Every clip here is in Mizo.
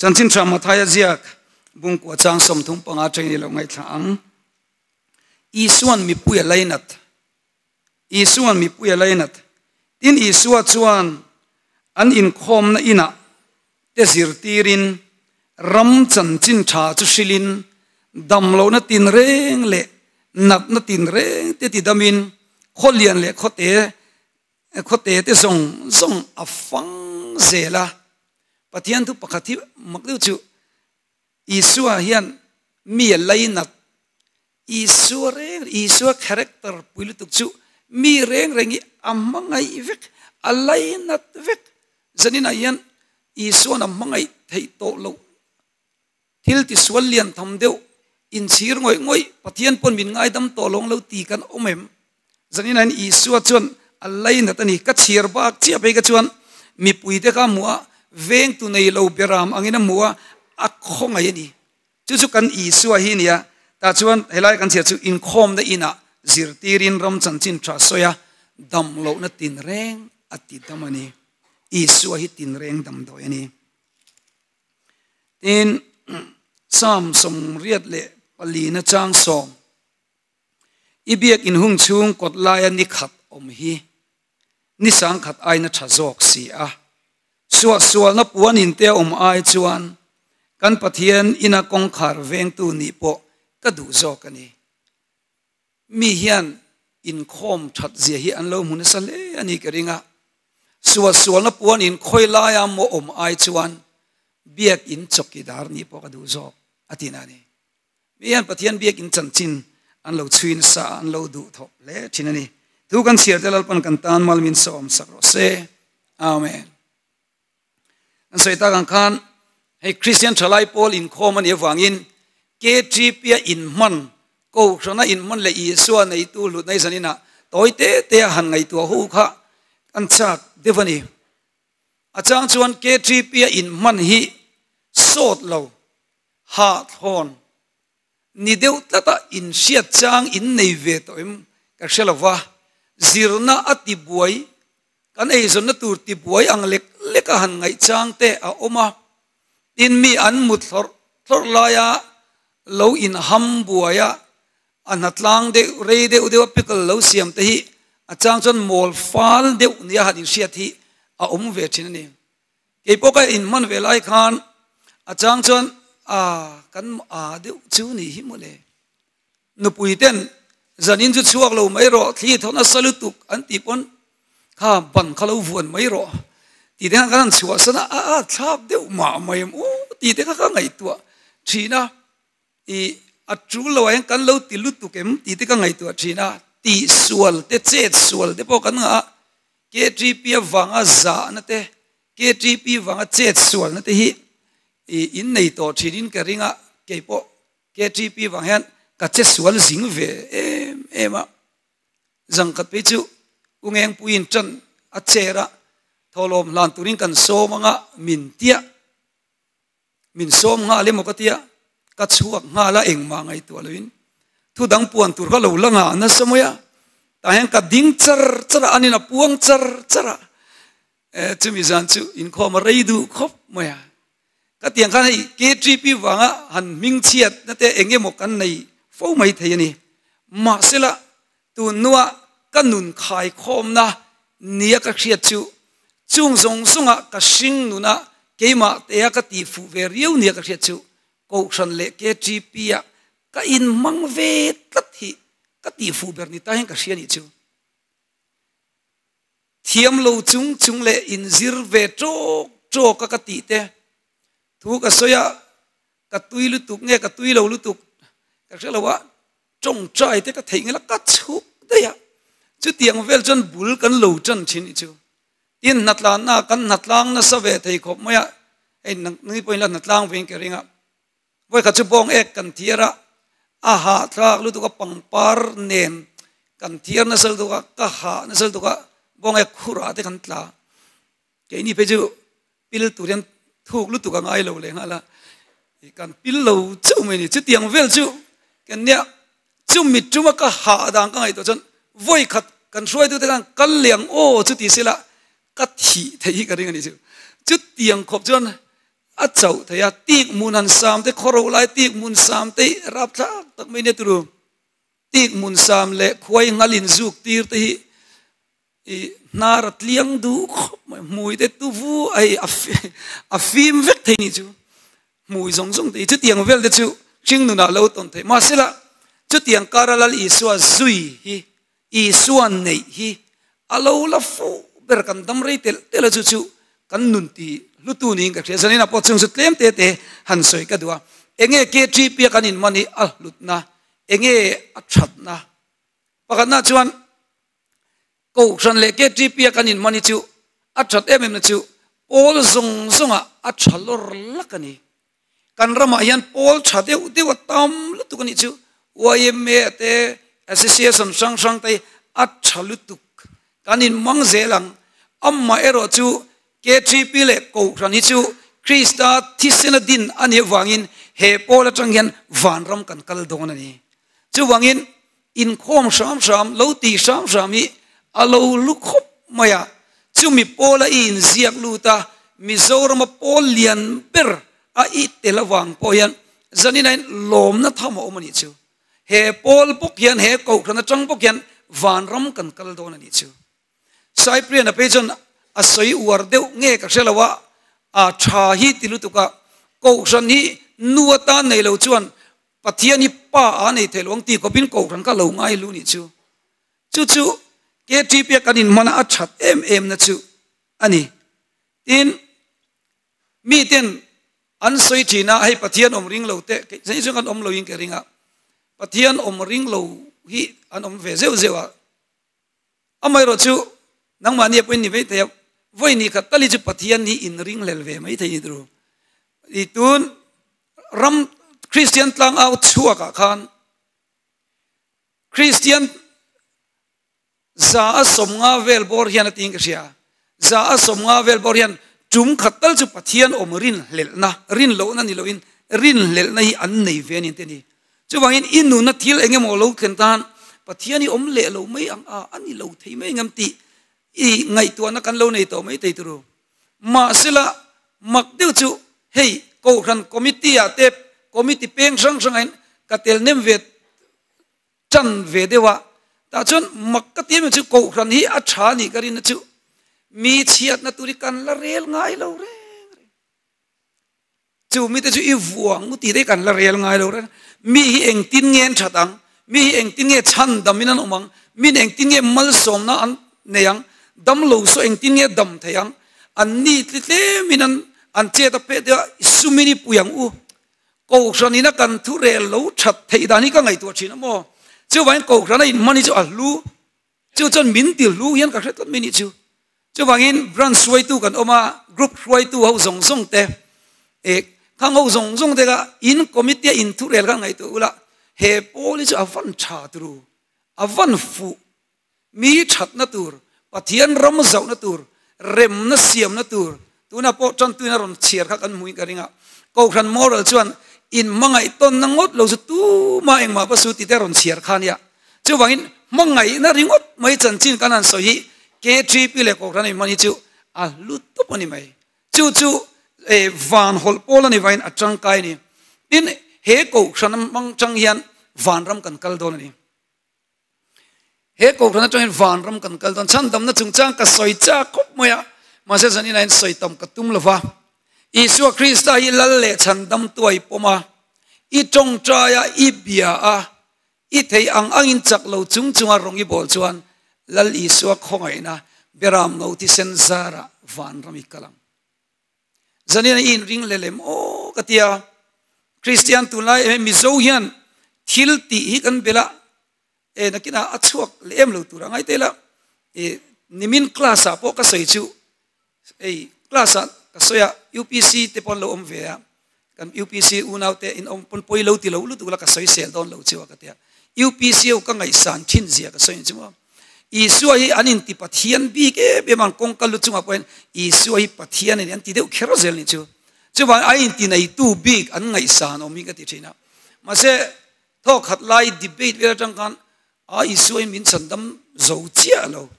Chanchin tha Mathaia ziak bungkua chang 35 atangin i lo ngaihthla ang. Isuan mipui a lainat. Isuan mipui a lainat. Tin Isua chuan an inkhawmna inah te zirtirin ram chanchin tha chu hrilhin damlohna tinreng leh natna tinreng te tidamin khawlian leh khawte khawte te zawng zawng a fang zel a. Pathian thu pakhat hi mak deuh chu Isua hian mi a lainat. Isua reng Isua character pui lutuk chu mi reng reng hi a hmangaih vek, a lainat vek. Zaninah hian Isua'n a hmangaih theih tawh loh thil tisual lian tham deuh inchhir ngawih ngawih Pathian pawn min ngaidam tawh lawng lo ti kan awm em? Zaninah hian Isua chuan a lainat a ni. Ka chhiar bak chiah phei kha chuan mipuite kha a hmuh a, vengtu nei lo beram angin a hmuh a, a khawngaih a ni. Chu chu kan Isua hi a ni a, tah chuan helai kan chhiar chu inkhawmna inah zirtirin ram chanchin tha sawi a, dam lohna tinreng a ti dam a ni. Isua hi tinreng damdawi a ni. Tin, Psalm 84 chang 10, I biak inhung chhung kawt laia ni khat awm hi ni sangkhat aina tha zawk si a. Suahsualna puan in te a awm ai chuan kan Pathian ina kawngkhar vengtu nih pawh ka duh zawk a ni. Mi hian inkhawm that zia hi an lo hmu nasa hle a ni ka ring a. Suahsualna puan in khawi laia maw awm ai chuan biak in chawkidar nih pawh ka duh zawk a ti na a ni. Mi hian Pathian biakin chanchin an lo chhui nasa a, an lo duh thawp hle thin a ni. Thu kan chhiar te Lalpan kan tan mal min sawm sak rawh se. Amen. Kan sawi tak ang khan hei Christian thalai pawl inkhawm a nih avangin KTP a inhman, Kohhrana inhman leh Isua neitu hlutna i zaninah tawi te te a han ngaihtuah ho kha kan chak deuh a ni. A chang chuan KTP a inhman hi sawt lo Hahthlawn ni deuh tlata inhriat chang in nei ve tawh em ka hre lo va, zirna a tibuai, kan eizawnna tur tibuai ang lek lek a han ngaih chang te a awm a, tin mi an mut thlawrh thlawrh laia lo inham buai a, a hnatlang deuh rei deuh deuh a pickle lo siam te hi a chang chuan mawl fal deuh nia han inhriat hi a awm ve thin a ni. Kei pawh ka inhman ve lai khan a chang chuan a kan a deuh chu ni hi mawle. Nupui ten zanin chu chhuak lo mai rawh thli thaw nasa lutuk an tih pawn kha ban kha lo vuan mai rawh tih te khan kan han chhuah san a, a a thlak deuh mah mai em u tih te kha ka ngaihtuah thin a. I a tul lo ah hian kan lo ti lutuk em tih te ka ngaihtuah thin a, tih sual te chet sual te pawh kan ngah a, KTP avanga zahna te, KTP vanga chet sualna te hi i innei tawh thin in ka ring a, kei pawh KTP vang hian ka che sual zing ve em em a, zangkhat phei chu U Ngengpuiin tan a chair a, thawhlawm hlan turin kan sawm anga min tiah. Min sawm nghal emaw ka tia, ka chhuak nghal a engmah ngaihtuah loin thu dang puan tur kha lo la ngah nasa mai a, tah hian ka ding char char a, anin a puang char char a, e chumi zan chu inkhawm a rei duh khawp mai a, ka tiang khan hei KTP vanga han hming chhiat na te eng emaw kan nei fo mai thei a ni, mahsela tun hnua ka nun khaikhawmna nia ka hriat chu chung zawng zawnga ka hring nuna keimah tea ka tih fuh ve riau nia ka hriat chu Kohhran leh KTP ah ka inhmang ve tlat hi ka tih fuh ber ni ta hian ka hria nih chu. Thiam lo chung chung leh inzir ve tawk tawk a ka tih te thu ka sawi a, ka tui lutuk nge ka tui lo lutuk ka hre lo a, tawngtai te ka theih ngela ka chhuk daih a, chutiang vel chuan bul kan lo tan thin nih chu. Tin hnatlanna kan hnatlang nasa ve thei khawp mai a, hei nangni pawhin la hnatlang vein ka ring a, vawikhat chu bawng ek kan thiar a, a hahthlak lutuk a pangpar nen kan thiar nasa lutuk a, ka hah nasa lutuk a, bawng ek khurah te kan tla. Keini phei chu pil tur hian thuk lutuk a ngai lo leh nghal a, kan pil lo chauh mai a ni. Chutiang vel chu kan nia chu mit tuma ka hah dan ka ngaihtuah chuan vawi khat kan hruaitute khan kal leh ang aw chu ti sela ka thih theih hi ka ring a ni chu. Chutiang khawp chuan A chauh thei a, tik hmun han sam te, khawro lai tik hmun sam te hi rapthlak tak mai nia turu. Tik hmun sam leh khuai nghal in zuk tir te hi i hnar a tliang duh khawp mai, hmui te tu vu a hei a fim vek thei ni chu. Hmui zawng zawng te hi chutiang vel te chu hring nunah lo tawn theih. Mahsela chutiang kara Lal Isua zui hi Isua neih hi a lo la fuh ber kan dam rei telh telh a chu chu kan nun ti hlutu niin ka hria. Zanin ah pawh chung chu tlem te te han sawi ka duh a. Enge KTP a kan inman hi a hlutna, enge a thatna? Pakhatna chuan Kohhran leh KTP a kan inman hi chu a that em em na chu pawl zawng zawngah a tha lawr lak a ni. Kan ramah hian pawl tha deuh deuh a tam lutuk a nih chu. Yma te, Association hrang hrang te hi a tha lutuk. Kan inhmang zel ang. Amah erawh chu KTP leh Kohhran hi chu Krista thisena din a nih avangin he pawl atang hian vanram kan kal dawn a ni. Chuvangin inkhawm hram hram, lo ti hram hram hi a lo lu khawp mai a, chumi pawla i inziak lut a, Mizorama pawl lian ber a i tel avang pawh hian zanin ain lawmna tham a awm a nih chu. He pawl bawk hian, he kohhran atang bawk hian vanram kan kal dawn a nih chu. Cyprian a phei chuan a sawi uar deuh nge ka hre lo a, a tha hi ti lutuk a, kohhran hi nu atan nei lo chuan Pathian hi pa a nei thei lo ang tih khawpin kohhran kha lo ngai lu nih chu. Chu chu KTP a kan inhman a a that em em na chu a ni. Tin, miten an sawi thin a, hei Pathian awm ring lo te, kei chuan kan awm loin ka ring a, Pathian awm ring lo hi an awm ve zeuh zeuh a. Amaherawh chu nangmahni pawhin ni mai thei a, vawi ni khat tal hi chu Pathian hi inringhlel ve mai thei ni turu. I tun ram Kristian tlangau chhuakah khan Kristian 150 vel bawr hian a tiin ka hria. 150 vel bawr hian tum khat tal chu Pathian awm rinhlelhna, rinlohna ni loin rinhlelhna hi an nei ve a ni te ni. Chuvangin i nuna thil eng emaw lo thlen tan Pathian i awm leh lo mai ang a, a ni lo thei mai engem tih i ngaihtuahna kan lo nei tawh mai thei turu. Mahsela mak deuh chu hei Kohhran Committee ah te Committee peng hrang hrangah in ka tel nem ve tan ve deuh a, tah chuan mak ka ti em chu Kohhran hi a tha nih ka rinna chu mi chhiatna tur hi kan la rel ngai lo reng reng. Chu mite chu i vuang u tih te kan la rel ngai lo reng. Mi hi engtin nge an that ang? Mi hi engtin nge chhan damin an awm ang? Min engtin nge malsawmna an nei ang? Dam lo saw engtin nge dam thei ang? An ni tli tlemin an an chet a peh deuh a, i sumin i pui ang u. Kohhran ina kan thu rel lo that theih dan hi ka ngaihtuah thin a maw? Chuvangin Kohhran a inhman hi chu a hlu. Chu chuan min ti hlu hian ka hre tlat mai nih chu. Chuvangin branch hruaitu kan awm a, group hruaitu ho zawng zawng te, eh khang ho zawng zawng te kha in committee a in thurel kha ngaihtuah ula, he pawl hi chu a van tha turu, a van fuh, mi thatna tur, Pathian ram zauhna tur, remna siamna tur, tunah pawh tantuina rawn chhiar kha kan hmuin ka ring a, Kohhran moral chuan in hmangaih tawnna ngawt lo chu tumah engmah va su tite rawn chhiar kha nia. Chuvangin hmangaihna ringawt mai chanchin kan han sawi hi KTP leh Kohhran in hman hi chu a hlu tawp a ni mai. Chu chu van hawlh pawl a ni vangin a tangkai a ni. Tin, he Kohhran hmang tang hian vanram kan kal dawn a ni. He Kohhran atangin vanram kan kal dawn. Chhandamna chungchang ka sawi chak khawp mai a, mahse zanin ah hian sawi tam ka tum lo va. Isua Krista hi lal leh chhandam tuai pawm a, i tawngtai a, i bia a, I thei ang angin chak lo chung chunga rawng i bawl chuan Lal Isua khawngaihna Beram no thisen zarah vanram i kal ang. Zanin i inring leh lem aw ka ti a. Kristian tunlai em Mizo hian thil tih hi kan bel a, e nakinah a chhuak leh em lo tur a ngai tel a. E nimin class ah pawh ka sawi chu Hei class ah ka sawi a UPC te pawh an lo awm ve a, kan UPC unau te in awm pawn pawi lo ti lo lutuk la ka sawi sel dawn lo chiu a ka ti a, UPC ho ka ngaihsan thin zia ka sawi ang chu maw. Isua hi an inti Pathian bik em em a, an kawngka lu chungah pawh hian Isua hi Pathian a ni an ti deuh kher zel ni chu. Chuvangin a inti neitu bik an ngaihsan awm hi ka ti thin a. Mahse thawk khat lai debate vel atang khan a Isua hi min chhandam zo chiah lo.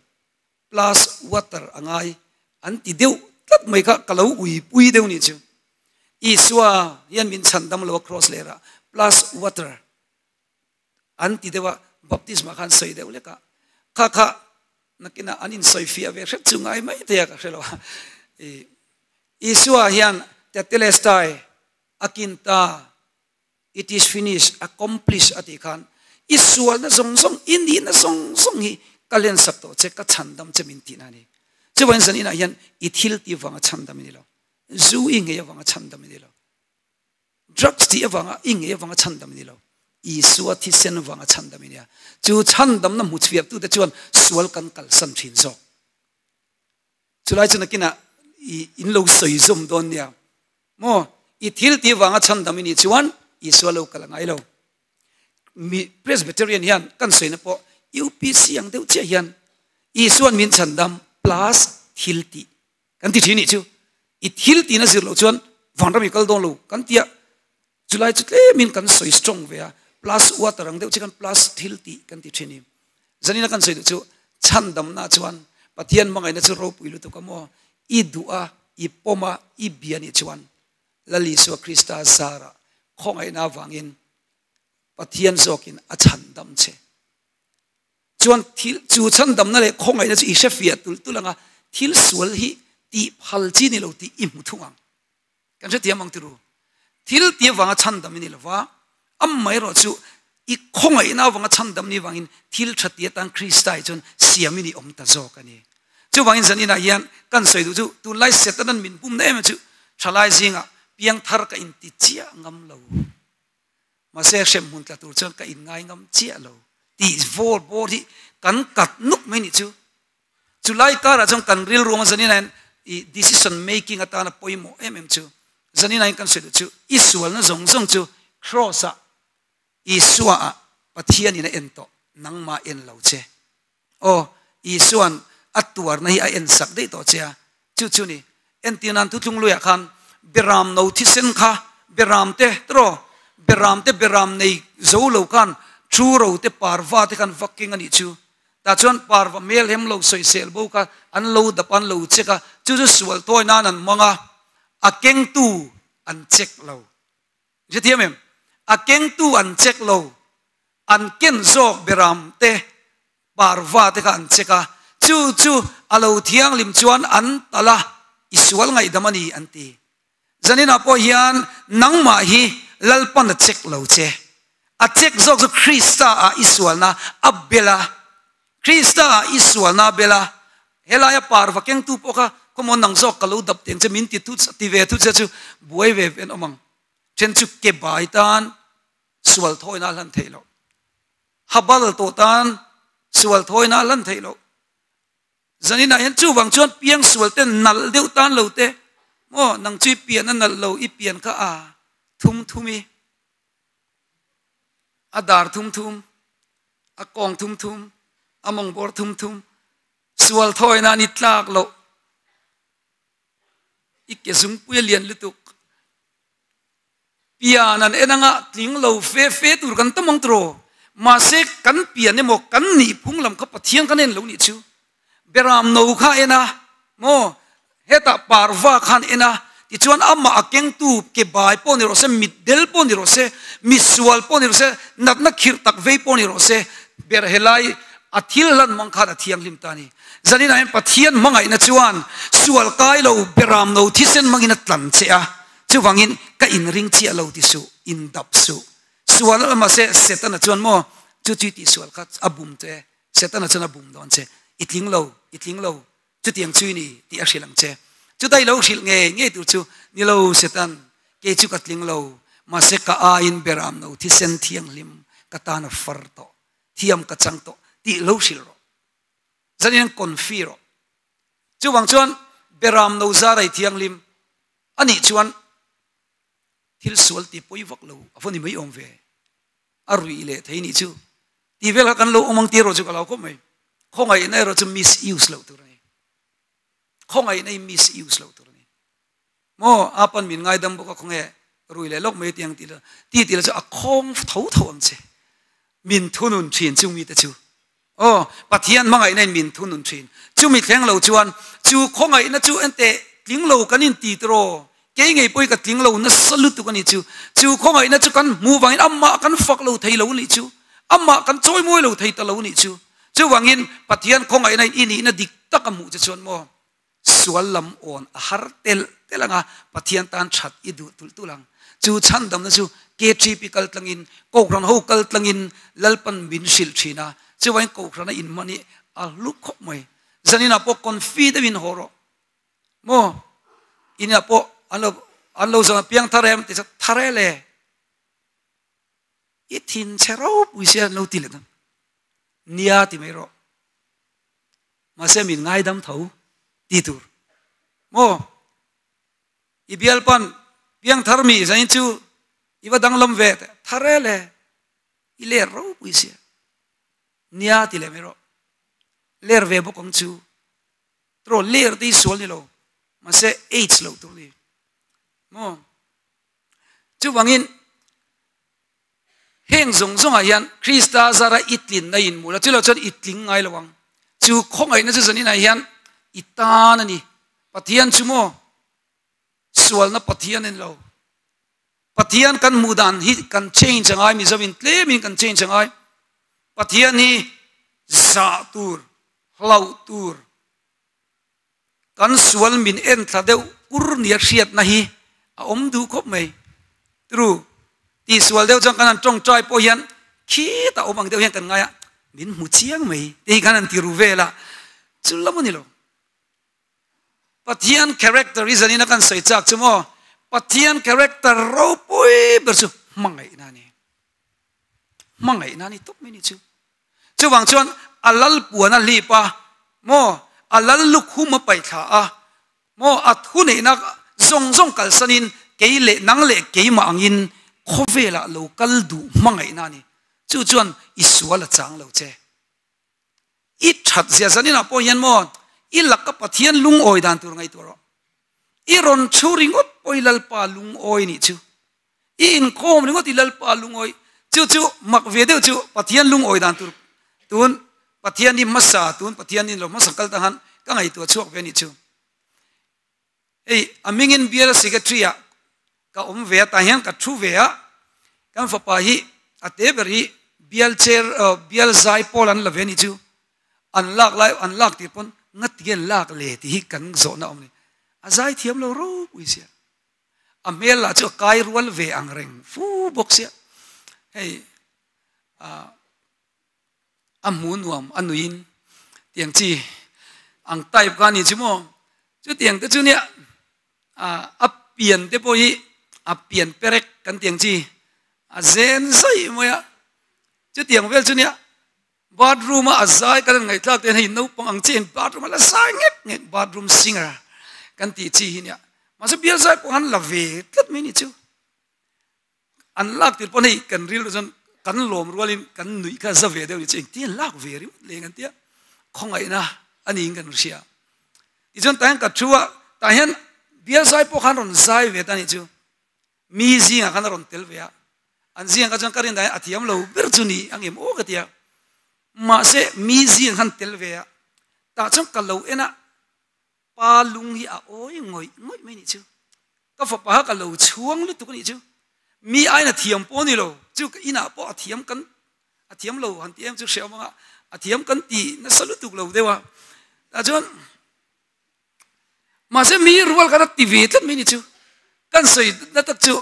Plus water a ngai an ti deuh tlat mai kha ka lo uipui deuh nih chu. Isua hian min chhandam lo a cross lerah plus water an ti deuh a, baptisma khan sawi deuh lek a, kha kha nakinah an insawi fiah ve hret chu ngai mai thei a ka hre lo a. Isua hian tetelestai a kin ta, it is finished, accomplished a tih khan i sualna zawng zawng, i nihna zawng zawng hi ka lensak tawh che, ka chhandam che min tihna a ni. Chuvangin zaninah hian i thil tih vanga chhandam i ni lo, zu i ngei avanga chhandam i ni lo, Drugs tih avanga i ngei avanga chhandam i ni lo. Isua thisen avanga chhandam i nia. Chu chhandamna hmu chhiaktute chuan sual kan kalsan thin zawk. Chulai chu nakinah i in lo sawi zawm dawn nia. Maw? I thil tih avanga chhandam i nih chuan Isua lo kal a ngai lo. Mi Presbyterian hian kan sawina pawh UPC ang deuh chiah hian Isuan min chhandam plus thil tih Kan ti thin nih chu i thil tina zir loh chuan vanram i kal dawn lo kan tia chulai chu tlemin kan sawi strong ve a plus water ang deuh che kan plus thil tih kan ti thin i zanina kan sawi duh chu chhandamna chuan Pathian hmangaihna chu ropui lutuk a maw i duh a i pawm a i bia nih chuan Lal Isua Krista zarah khawngaihna avangin Pathian zawkin a chhandam che. Chuan thil chu chhandamna leh khawngaihna chu i hre fiah tulh tulh ang a, thil sual hi tih phal chi ni lo tih i hmu thung ang. Kan hrethiam ang tiru. Thil tih avanga chhandam i ni lova, amaherawh chu i khawngaihna avanga chhandam ni vangin thil tha ti atan Krista hi chuan siam in i awm ta zawk a ni. Chuvangin zan inah hian kan sawi duh chu tunlai Setanan min bumna em em chu thalai zingah piangthar ka inti chiah ngam lo. Mahse hremhmun tla tur chuan ka inngai ngam chiah lo tih vawl bawr hi kan kat nuk mai nih chu. Chulai karah chuan kan rilruang zanin ah hian i decision making atana pawimawh em em chu zanin ah hian kan sawi duh chu i sualna zawng zawng chu cross ah Isua ah Pathian in a en tawh nangmah en lo che. Aw Isuan a tuarna hi a en sak daih tawh che a, chu chu ni. Entir nan thuthlung luiah khan Beram no thisen kha Beram te tawh Beram te Beram nei zo lo khan thu ro te parva te khan vak keng a nih chu. Tah chuan parva hmel hem lo sawisel bo kha an lo dap a an lo check a, chu chu sual tawi nan an hmang a, a kengtu an check lo. Hrethiam em? A kengtu an check lo, an ken zawk beram te, parva te kha an check a, chu chu a lo thianghlim chuan an talh a, i sual ngaihdam a ni an ti. Zaninah pawh hian nangmah hi Lalpan a check lo che. A check zawk chu Krista ah i sualna a bel a, Krista ah i sualna a bel a, helaia parva kengtu pawh kha khawmaw nang zawk ka lo dap teng che min ti thut ti ve thut che chu buai ve ve an awm ang. Then chu ke bai tan sual thawina a hlan theih loh. Habal tawh tan sual thawina a hlan theih loh. Zaninah hian chuvang chuan piang sual te nalh deuh tan lo te maw nang chu i pian a nalh lo i pian kha a thum thum i a dar thum thum a kawng thum thum a mawngbawr thum thum sual thawina an i tlak loh i ke zungpui a lian lutuk Pian an en anga tling lo fe fe tur kan tam ang tiraw? Mahse kan pian emaw kan nih phung lam kha Pathian kan en lo nih chu. Beram no kha en a maw? Hetah parva khan en a, tichuan amah a kengtu ke bai pawh ni rawh se, mitdel pawh ni rawh se, misual pawh ni rawh se, natna khirh tak vei pawh ni rawh se, ber helai a thil hlan mang khan a thianghlim ta a ni. Zaninah hian Pathian hmangaihna chuan sual kai lo beram no thisen hmangin a tlan che a, Chuvangin ka inring chiah lo ti suh, indap suh. Sual a mahse Setana chuan maw chu chu i tihsual kha a bum che, Setana chuan a bum dawn che, i tling lo, i tling lo, chutiang chu i ni tih a hrilh ang che. Chuta i lo hrilh ngei ngei tur chu ni lo Setan, kei chu ka tling lo, mahse ka aiin beram no thisen thianghlim ka tan a far tawh, thiam ka chang tawh tih lo hrilh rawh. Zanin an confi rawh. Chuvang chuan beram no zarai thianghlim A nih chuan thil sual ti pawi vak lo a va ni mai awm ve. A ruih leh thei nih chu ti vel kha kan lo awm ang tih erawh chu ka lo khawp mai. Khawngaihna erawh chu misuse loh tur a ni. Khawngaihna hi misuse loh tur a ni. Maw a pan min ngaidam bawk a khawnge rui leh lawk mai tiang ti la ti ti la chu a khawng tho tho ang che. Min thunun thin chu mite chu. Aw, Pathian hmangaihna in min thunun thin. Chumi thleng lo chuan chu khawngaihna chu ente tling lo kan inti tiraw? Kei ngei pawh hi ka tling lo nasa lutuk a nih chu. Chu khawngaihna chu kan hmuh vangin amah kan fak lo thei lo a nih chu. Amah kan chawimawi lo thei ta lo a nih chu. Chuvangin Pathian khawngaihna in i nihna dik tak a hmuh che chuan maw sual lam awn a har telh telh ang a, Pathian tan that i duh tulh tulh ang. Chu chhandamna chu KTP kal tlangin, Kohhran ho kal tlangin Lalpan min hrilh thin a, chuvangin Kohhrana inhman hi a hlu khawp mai. Zaninah pawh confi deuhin haw rawh. Maw? Inah pawh an lo an lo zawng a piang thar em ti chuan thar e le. I thin chhe ropui sia an lo ti leh ta. Nia ti mai rawh. Mahse min ngaidam tho ti tur. Maw? I bialpan piang thar mi zain chu i va danglam ve thar e le. I ler ropui sia. Nia ti leh mai rawh. Ler ve bawk ang chu. Tro ler te hi sual ni lo, mahse AIDS loh tur ni. Maw? Chuvangin heng zawng zawngah hian Krista zara i tlinna in mul a, chulo chuan i tling ngai lo ang. Chu khawngaihna chu zaninah hian i tan a ni. Pathian chu maw? Sualna Pathian a ni lo. Pathian kan hmuh dan hi kan change angai, Mizoin tlemin kan change angai. Pathian hi zah tur, hlauh tur, kan sual min en thla deuh kur nia hriatna hi a awm duh khawp mai. Tru, tihsual deuh chuan kan han tawngtai pawh hian khitah awm ang deuh hian kan ngai a, min hmu chiang mai te hi khan han ti ru vel a, chu lam a ni lo. Pathian character i zanin a kan sawi chak chu maw? Pathian character ropui ber chu hmangaihna a ni. Hmangaihna a ni tawp mai ni chu. Chuvang chuan a lal puan a hlip a, maw a lal lukhum a paihthla a, maw a thuneihna zawng zawng kalsanin kei leh nang leh keimah angin khawvelah lo kal duh hmangaihna a ni. Chu chuan i sual a chang lo che. I that zia zaninah pawh hian maw i laka Pathian lungawi dan tur ngaihtuah rawh. I rawn chhu ringawt pawh i Lalpa lungawi nih chu. I inkhawm ringawt i Lalpa lungawi. Chu chu mak ve deuh chu Pathian lungawi dan tur tun Pathian hi hmasa tun Pathian in lo hmasa kal ta khan ka ngaihtuah chhuak ve nih chu. Hei a mingin bial secretary ah ka awm ve a tah hian ka thu ve a kan fapa hi a te ber hi bial chair bial zai pawl an la ve anih chu an lak lai an lak tir pawn ngati an lak le tih hi kan zawhna awm a ni a zai thiam lo ropui sia a hmel lah chu a kai rual ve ang reng fu bawk sia hei ah a hmu nuam a nuiin tiang chi ang type kha ni chu maw chu tiang te chu nia a pian te pawh hi a pian perek kan tiang chi a zen zai mai a chu tiang vel chu nia bathroom a a zai kan ngaihthlak te hei naupang ang chi bathroom a la zai ngek ngek bathroom singer kan tih chi hi nia mahse bial zai pawh han la ve tlat mai ni chu. An lak tir pawh hei kan rilru chuan kan lawm rualin kan nuih kha za ve deuh ni chu engtin an lak ve ringawt leng an tia khawngaihna a niin kan hria. Tichuan tah hian ka thu a, tah hian bial zai pawh khan rawn zai ve ta nih chu mi zingah khan a rawn tel ve a, an zingah kha chuan ka rin dan hian a thiam lo ber chu ni ang em aw ka ti a, mahse mi zingah khan tel ve a, tah chuan ka lo en a. Pa lung hi a awi ngawih ngawih mai nih chu. Ka fapa kha ka lo chhuang lutuk a nih chu. Mi aiin a thiam pawh a ni lo. Chu ka inah pawh a thiam kan a thiam lo han ti em chu hre awm anga a thiam kan ti nasa lutuk lo deuh a. Tah chuan mahse mi rual khan a ti ve tlat mai nih chu. Kan sawi na tak chu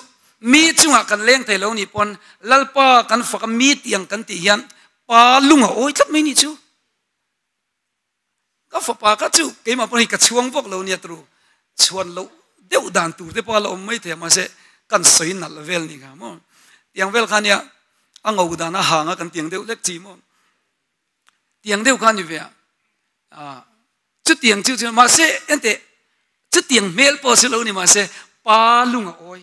mi chungah kan leng thei lo nih pawn Lalpa kan fak a mi tiang kan tih hian pa lung a awi tlat mai nih chu. Ka fapa kha chu keimah pawh hi ka chhuang vak lo nia turu chhuan loh deuh dan tur te pawh a la awm mai thei a mahse kan sawi nalh vel ni kha maw tiang vel kha nia a ngo dan a hang a kan tiang deuh lek chi maw tiang deuh kha ni ve a chutiang chu chu mahse ente chutiang hmel pawh chu lo ni mahse pa lung a awi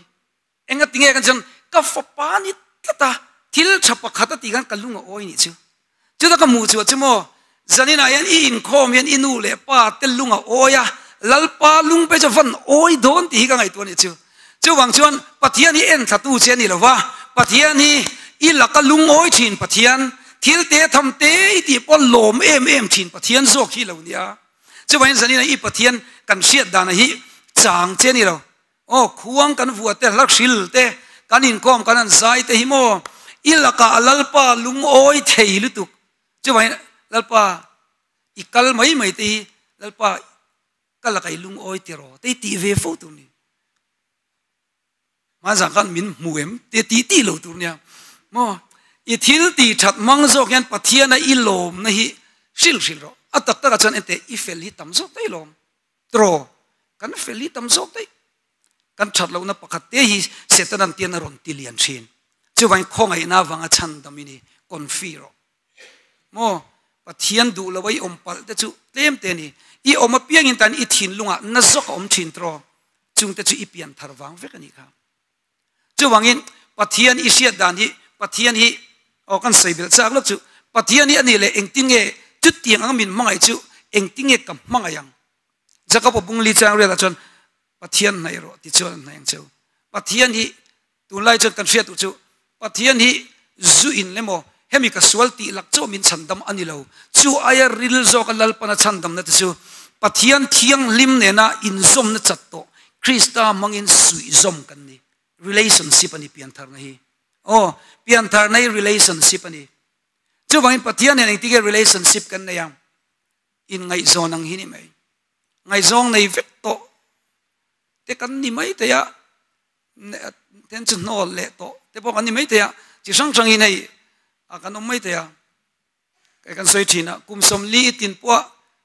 Enga tinge kan chuan ka fapa ni tlat a, thil tha pakhat a tih khan ka lung a awi nih chu. Chuta ka hmuh chhuah chu maw, zaninah hian i inkhawm hian i nu leh pa te lung a awi a, Lalpa lung pe chu van awi dawn tih hi ka ngaihtuah nih chu. Chuvang chuan Pathian hi en thlatu che a ni lo va, Pathian hi i laka lung awi thin Pathian, thil te tham te i tih pawh lawm em em thin Pathian zawk hi lo nia. Chuvangin zaninah i Pathian kan hriat dana hi chang che a ni lo. Aw khuang kan vua te hla hril te kan inkhawm kan han zai te hi maw i lakah Lalpa lungawi thei lutuk. Chuvangin Lalpa i kal mai mai te hi Lalpa ka lakah i lungawi tiraw te hi tih ve fo tur ni. Hmanzang khan min hmu em te tih tih lo tur nia. Maw i thil tih that hmang zawk hian Pathiana i lawmna hi hrilh hrilh rawh. A tak takah chuan enteh i fel hi tam zawk daih lawm. Tiraw kan fel hi tam zawk daih. Kan that lohna pakhat te hi Setanan tian a rawn ti lian thin. Chuvangin khawngaihna avanga chhandam i ni confi rawh. Maw Pathian duh lo a i awm palh te chu tlem te a ni. I awm apiangin tan i thinlungah na zawk a awm thin tiraw? Chungte chu i pian thar vang vek a nih kha. Chuvangin Pathian i hriat dan hi Pathian hi aw kan sawi belh chak lawk chu Pathian hi a nih leh engtin nge chutiang anga min hmangaih chu engtin nge ka hmangaih ang? Jakob-a bungli chang riatah chuan Pathian hnaih rawh ti chuan an hnaih ang cheu. Pathian hi Tunlai chuan kan hriat duh chu Pathian hi zu in le maw hemi ka sual tih lak chauh min chhandam a ni lo. Chu aia ril zawka Lalpana chhandamna te chu Pathian thianghlim nena inzawmna chat tawh Krista hmangin suihzawm kan ni. Relationship a ni piantharna hi. Aw, piantharna hi relationship a ni. Chuvangin Pathian nen engtin nge relationship kan nei ang? Inngaihzawn ang hi ni mai. Ngaihzawng nei vek tawh te kan ni mai thei a. Then chu hnawl leh tawh te pawh kan ni maithei a, chi hrang hrangin hei a kan awm maithei a, kei kan sawi thin a, kum sawmli i tin pawha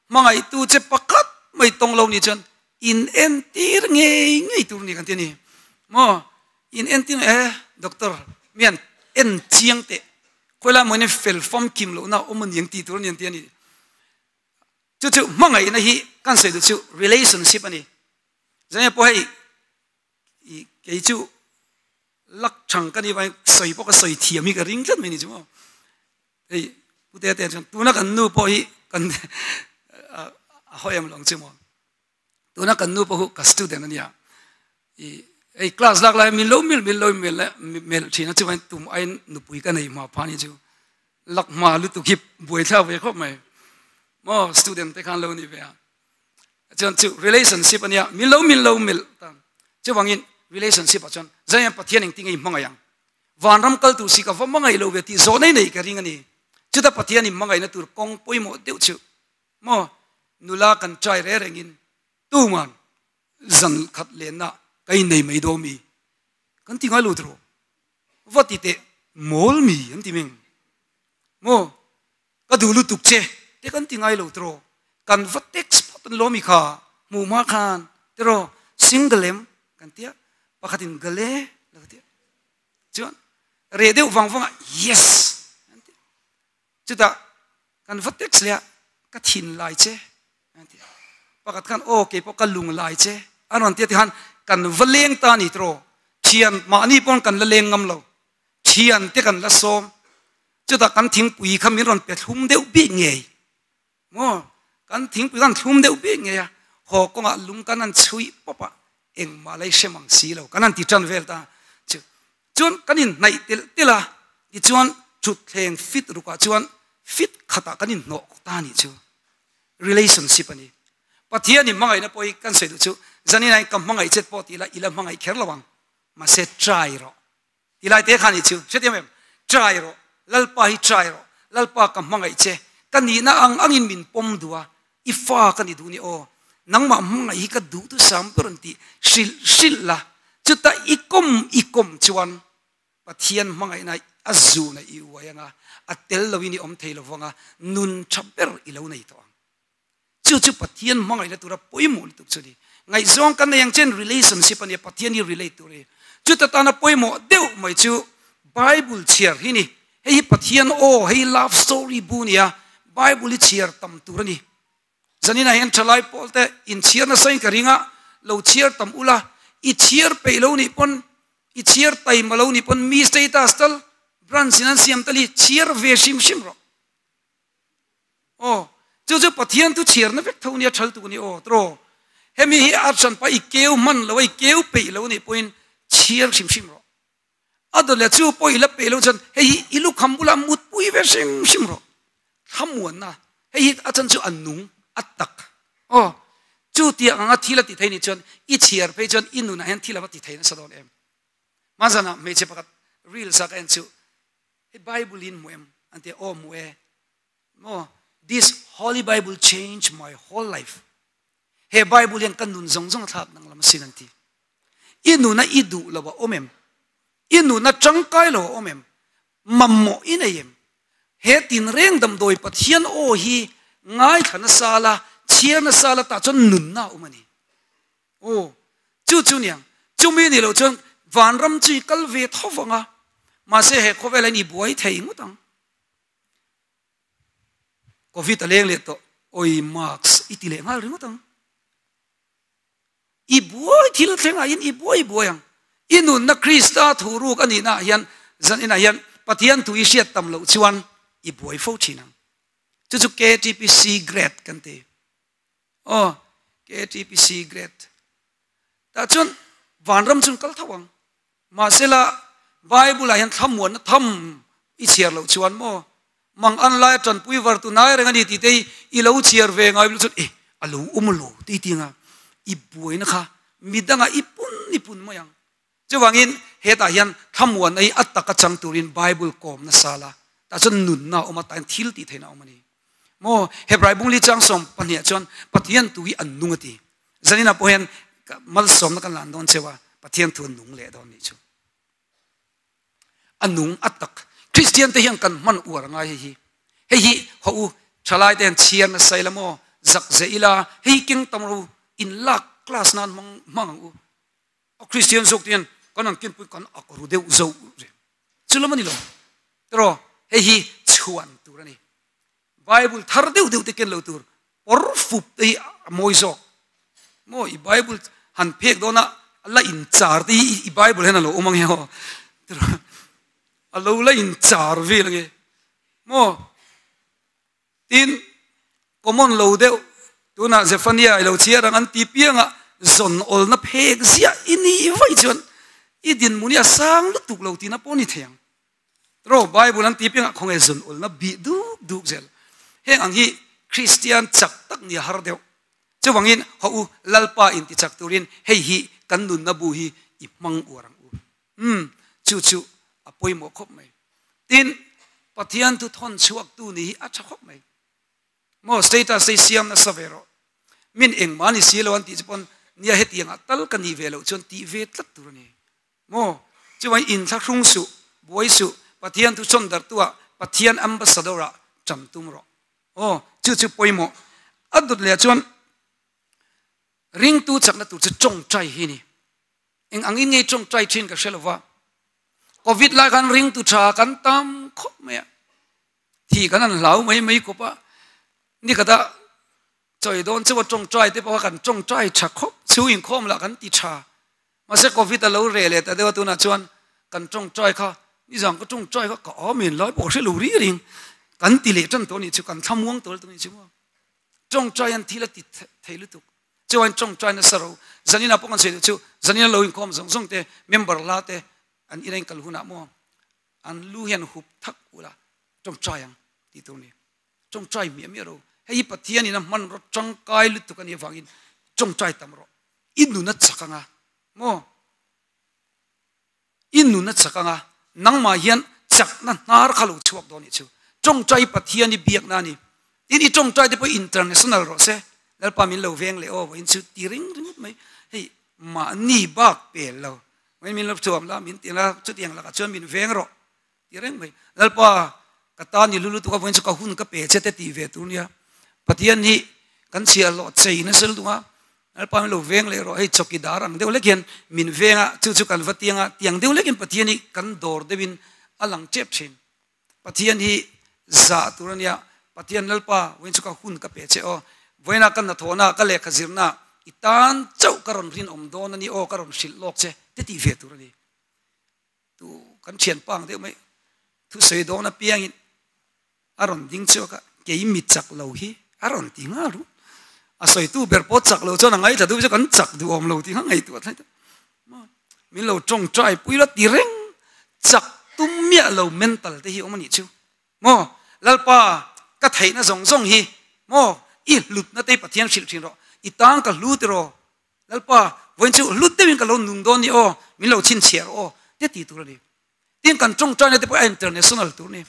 hmangaihtu che pakhat mai tawng lo ni chuan in entir ngei ngei tur ni kan ti a ni maw, in entir e doctor mian en chiang teh khawilai mawin fel famkim lohna a awm a ni ang tih tur a ni an ti a ni, chu chu hmangaihna hi kan sawi duh chu relationship a ni, zenge pawh hei I kei chu lak thang ka ni vai sawi pawh ka sawi thiam hi ka ring tlat mai ni chu maw. Hei pute te chuan tuna kan nu pawh hi kan a hawi em lo ang chu maw. Tuna kan nu pawh hu ka student ania. I hei class lak lai min lo mil min lo mil mel thin a chuan tum aiin nupui ka nei hma pha ni chu. Lak hma lutuk hi buai thlak ve khawp mai. Maw student te khan lo ni ve a. Chuan chu relationship ania min lo min lo mil ta. Chuvangin relationship ah chuan zai Pathian engtin nge i hmangaih ang? Vanram kal tur si ka va hmangaih lo ve tih zawh nei nei ka ring a ni. Chuta Pathian in hmangaihna tur kawng pawimawh deuh chu maw nula kan try re rengin tuman zan khat lenna ka innei mai dawn mi kan ti ngai lo tiraw? Va ti teh mawl mi an ti meng maw? Ka duh lutuk che te kan ti ngai lo tiraw? Kan va text phawt an lawm i kha hmuh hma khan tiraw? Single em kan tia pakhatin gale lo tia chuan reh deuh vang vangah yes an ti chutah kan va text leh a ka thin lai che an ti pakhat khan aw kei pawh ka lung lai che an rawn tia tikhan kan va leng ta a ni tiraw? Thian mahni pawn kan la leng ngam lo thian te kan la sawm Chutah kan thingpui kha min rawn pe thlum deuh bik ngei maw? Kan thingpui khan thlum deuh bik ngei a, haw kawngah lung kan han chhuih pawp a, engmah la i hrem ang si lo, kan han ti tan vel ta chu. Chuan kan inhnaih telh telh a, tichuan thutthleng fit rukah chuan fit khatah kan inhnawh ta a nih chu. Relationship a ni. Pathian in hmangaihna pawh hi kan sawi duh chu, zanin ah hian ka hmangaih chet pawh tih la i la hmangaih kher lo ang, mahse try rawh. Ti lai te khan i chu hrethiam em? Try rawh, Lalpa hi try rawh, Lalpa ka hmangaih che, ka nihna ang angin min pawm duh a, i fa ka ni duh ni aw, nangmah hmangaih hi ka duh tu sam ber an tih hrilh hrilh la, chuta i kawm i kawm chuan Pathian hmangaihna a zuna i uai anga, a tel loin i awm thei lo vang a, nun tha ber i lo nei tawh ang. Chu chu Pathian hmangaihna tura pawimawh lutuk chu a ni. Ngaihzawng kan nei ang chen relationship a nia, Pathian hi relate tur a ni. Chuta tana pawimawh deuh mai chu Bible chhiar hi ni. Hei hi Pathian aw, hei hi love story bu nia, Bible hi chhiar tam tur a ni. Zaninah hian thalai pawl te inchhiar nasa in ka ring a, lo chhiar tam ula, i chhiar peih lo nih pawn, i chhiar taima lo nih pawn mi status tal branch in an siam tal hi chhiar ve hrim hrim rawh. Aw, chu chu Pathian thu chhiarna vek tho nia thal tuk a ni aw, tiraw? Hemi hi a hranpa i keu hman lo a, i keu peih lo anih pawhin chhiar hrim hrim rawh. A dawt leh chu pawh i la peih lo chuan hei hi i lukham bulah mutpui ve hrim hrim rawh. Thlamuanna, hei hi a chan chu a nung, a tak. Aw, Chu tiang anga thil a ti thei nih chuan i chhiar phei chuan i nunah hian thil a va ti thei nasa dawn em? Hmanzanah hmeichhe pakhat reels a ka en chu hei Bible in hmu em? An ti a, aw hmu e. Maw this holy bible change my whole life. He Bible hian ka nun zawng zawng a thlak danglam asin an ti. I nuna i duh lo a awm em? I nuna tangkai lo a awm em? Mamawh i nei em? He tinreng damdawi Pathian aw hi ngaithla nasa la, chhiar nasa la tah chuan nunna a awm a ni. Aw, chu chu niang. Chumi ni loh chuan vanram chu i kal ve tho vang a, mahse he khawvel hian i buai thei ngawt ang. Covid a leng leh tawh, oi mask i ti leh nghal ringawt ang. I buai thil thlengah hian i buai buai ang. I nunna Krista thu ruk a nihnaah hian zan inah hian Pathian thu i hriat tam loh chuan i buai fo thin ang. Chu chu KTPC grade kan ti. Aw, KTPC grade. Tah chuan vanram chun kal tho ang. Mahsela, Bible-ah hian thlamuanna tham i chhiar loh chuan maw, mang an laia tanpui var tu nai reng a ni tih te hi i lo chhiar ve ngai lo chuan e, a lo awm lo tih tinga i buaina kha midangah i pun i pun mai ang. Chuvangin hetah hian thlamuanna hi a taka chang turin Bible kawm nasa la, tah chuan nunna a awm a, tah hian thil tih theihna a awm a ni. Maw, Hebrai bungli chang sawm pahniah chuan Pathian tu hi an nung a ti. Zaninah pawh hian malsawmna kan lan dawn cheu a, Pathian thu a nung leh dawn nih chu. A nung a tak. Kristian te hian kan hman uar ngai hei hi. Hei hi haw u, thalai te hian chhiar nasa ila maw, zak ze ila, hei hi keng tam ro in lak class nan hmang hmang ang u. A Kristian zawk te hian kan an kenpui kan ak ru deuh zo reng. Chu lam a ni lo. Tiraw, hei hi chhuan tur a ni. Bible thar deuh deuh te ken lo tur por fup te hi a mawi zawk. Maw i Bible han phek dawn a la in char te hi i Bible hian a lo awm ang e aw. A lo la in char vel ang e. Maw tin common lo deuh tunah Zephaniah i lo chhiar ang an ti piang a zawn awlna phek ziah i ni vaih chuan i dinhmun hi a sang lutuk lo tihna pawh a ni thei ang. Ro Bible an ti piangah khawnge zun ulna bih duk duk zel. Heng ang hi Kristian chak tak nia har deuh. Chuvangin haw u Lalpa in ti chak turin hei hi kan nunna bu hi i hmang uar ang u. Umm chu chu a pawimawh khawp mai. Tin, Pathian thu thawn chhuak tu ni hi a tha khawp mai. Maw status te hi siam nasa ve rawh. Min engmah ni si lo an tih chu pawn nia hetiangah tal ka nih ve loh chuan tih ve tlat tur a ni. Maw? Chuan inthlahrung suh, buai suh, Pathian thu chhawn darhtuah Pathian ambassador ah ṭan tum rawh. Aw, chu chu pawimawh. A dawt leh ah chuan ringtu chakna tur chu tawngtai hi a ni. Eng angin nge tawngtai ṭhin ka hre lo va. Covid lai khan ringtu ṭha kan tam khawp mai a. Thi kan han hlau mai mai khawp a. Nikhat ah chawi dawn chauh a tawngtai te pawh kha kan tawngtai ṭha khawp. Chhung inkhawm lah kan ti ṭha. Mahse Covid a lo reh leh ta deuh a tunah chuan kan tawngtai kha nizan ka tawngtai kha ka amen lai pawh ka hre lo ri ring kan ti leh tan tawh a nih chu kan thlamuang tawh a nih chu maw tawngtai an thil a ti thei lutuk chuan tawngtai nasa ro zanina pawh kan sawi duh chu zanina lo inkhawm zawng zawng te member la te an ina in kal hunah maw an lu hian hup thak ula tawngtai ang tih tur a ni. Tawngtai miah miah ro. Hei hi Pathian in a hmanraw tangkai lutuk a nih avangin tawngtai tam rawh. I nun a chak anga maw? I nun a chak anga nangmah hian chakna hnar kha lo chhuak dawn nih chu. Tawngtai Pathian i biakna a ni. Tin i tawngtai te pawh international rawh se. Lalpa min lo veng leh aw vawiin chu ti ring ringawt mai. Hei mahni bak pel lo. Vawiin min lo thuam la min ti la chutiang lakah chuan min veng rawh. Ti reng mai. Lalpa, ka tan i lu lutuk a vawiin chu ka hun ka pe che te tih ve tur nia. Pathian hi kan chhiah hlawh chei nasa lutuk a, Lalpa min lo veng leh rawh, hei chawki dar ang deuh lek hian min veng a, chu chu kan va tiang a, tiang deuh lekin Pathian hi kan dawr deuhin a lang tep thin. Pathian hi zah tur a nia, Pathian Lalpa vawiin chu ka hun ka pe che aw, vawiinah ka hnathawhna, ka lehkha zirna i tan chauh ka rawn rinawm dawn a ni aw, ka rawn hrilh lawk che te tih ve tur a ni. Tu kan thian pang deuh mai thusawi dawn apiangin a rawn ding chhuak a, kei mi chak lo hi a rawn ti nghal ru. A sawitu ber pawh chak lo chuan a ngaithla duh chu kan chak duh awm lo tih kha ngaihtuah thlai ta. Min lo tawngtai pui la ti reng chak tum miah lo mental te hi awm a nih chu. Maw Lalpa ka theihna zawng zawng hi maw i hlutna te Pathian hrilh thin rawh. I tan ka hlu tiraw Lalpa, vawiin chu hlut deuhin ka lo nung dawn ni aw, min lo chhinchhiah rawh aw te ti tur a ni. Tin, kan tawngtaina te pawh a international tur a ni.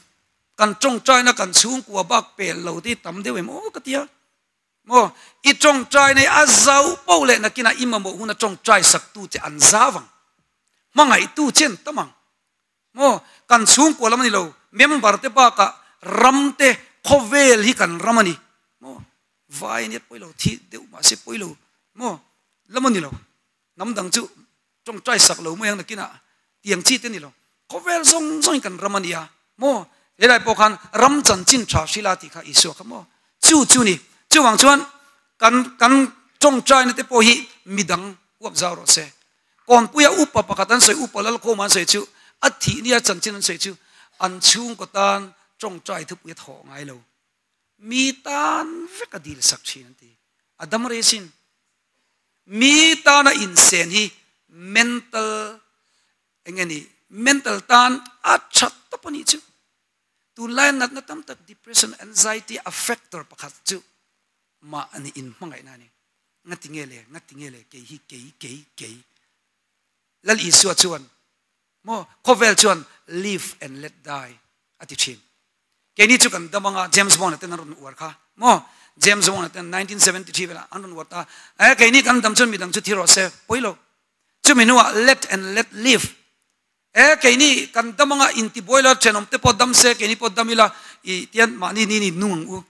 Kan tawngtaina kan chhungkua bak pel lo te hi tam deuh em aw ka ti a. Maw, i tawngtaina hi a zau poh leh nakinah i mamawh huna tawngtai saktu che an zau ang, hmangaihtu che an tam ang. Maw, kan chhungkua lam a ni lo, member te bakah ram te khawvel hi kan ram a ni. Maw, vai ania pawi lo, thi deuh mahse pawi lo, maw, lam a ni lo. Hnam dang chu tawngtai sak lo mai ang nakinah tiang chi te ni lo. Khawvel zawng zawngin kan ram a ni a, maw, helai pawh khan ram chanchin tha hrila tih kha Isua kha maw, chu chu ni. Chuvang chuan kan kan tawngtaina te pawh hi midang huap zau rawh se. Kawnpuia upa pakhat an sawi, upa Lalkhawma an sawi chu, a thih nia chanchin an sawi chu, an chhungkaw tan tawngtai thupui a thawh ngai lo. Mi tan vek a dil sak thin an ti. A dam rei sin. Mi tana insen hi mental eng nge ni, mental tan a tha tawp a nih chu. Tunlaia natna tam tak depression, anxiety a factor pakhat chu mah a ni inhmangaihna a ni. Ngati nge le, ngati nge le, kei hi kei, kei, kei. Lal Isua chuan maw khawvel chuan live and let die a ti thin. Keini chu kan dam anga James Bond-a ten an rawn uar kha maw James Bond-a ten 1973 velah an rawn uar ta a, keini kan dam chuan midang chu thi rawh se pawi lo. Chumi hnuah let and let live E keini kan dam anga intibuai la thenawm te pawh dam se keini pawh dam ila i tian mahni ni ni nung ang u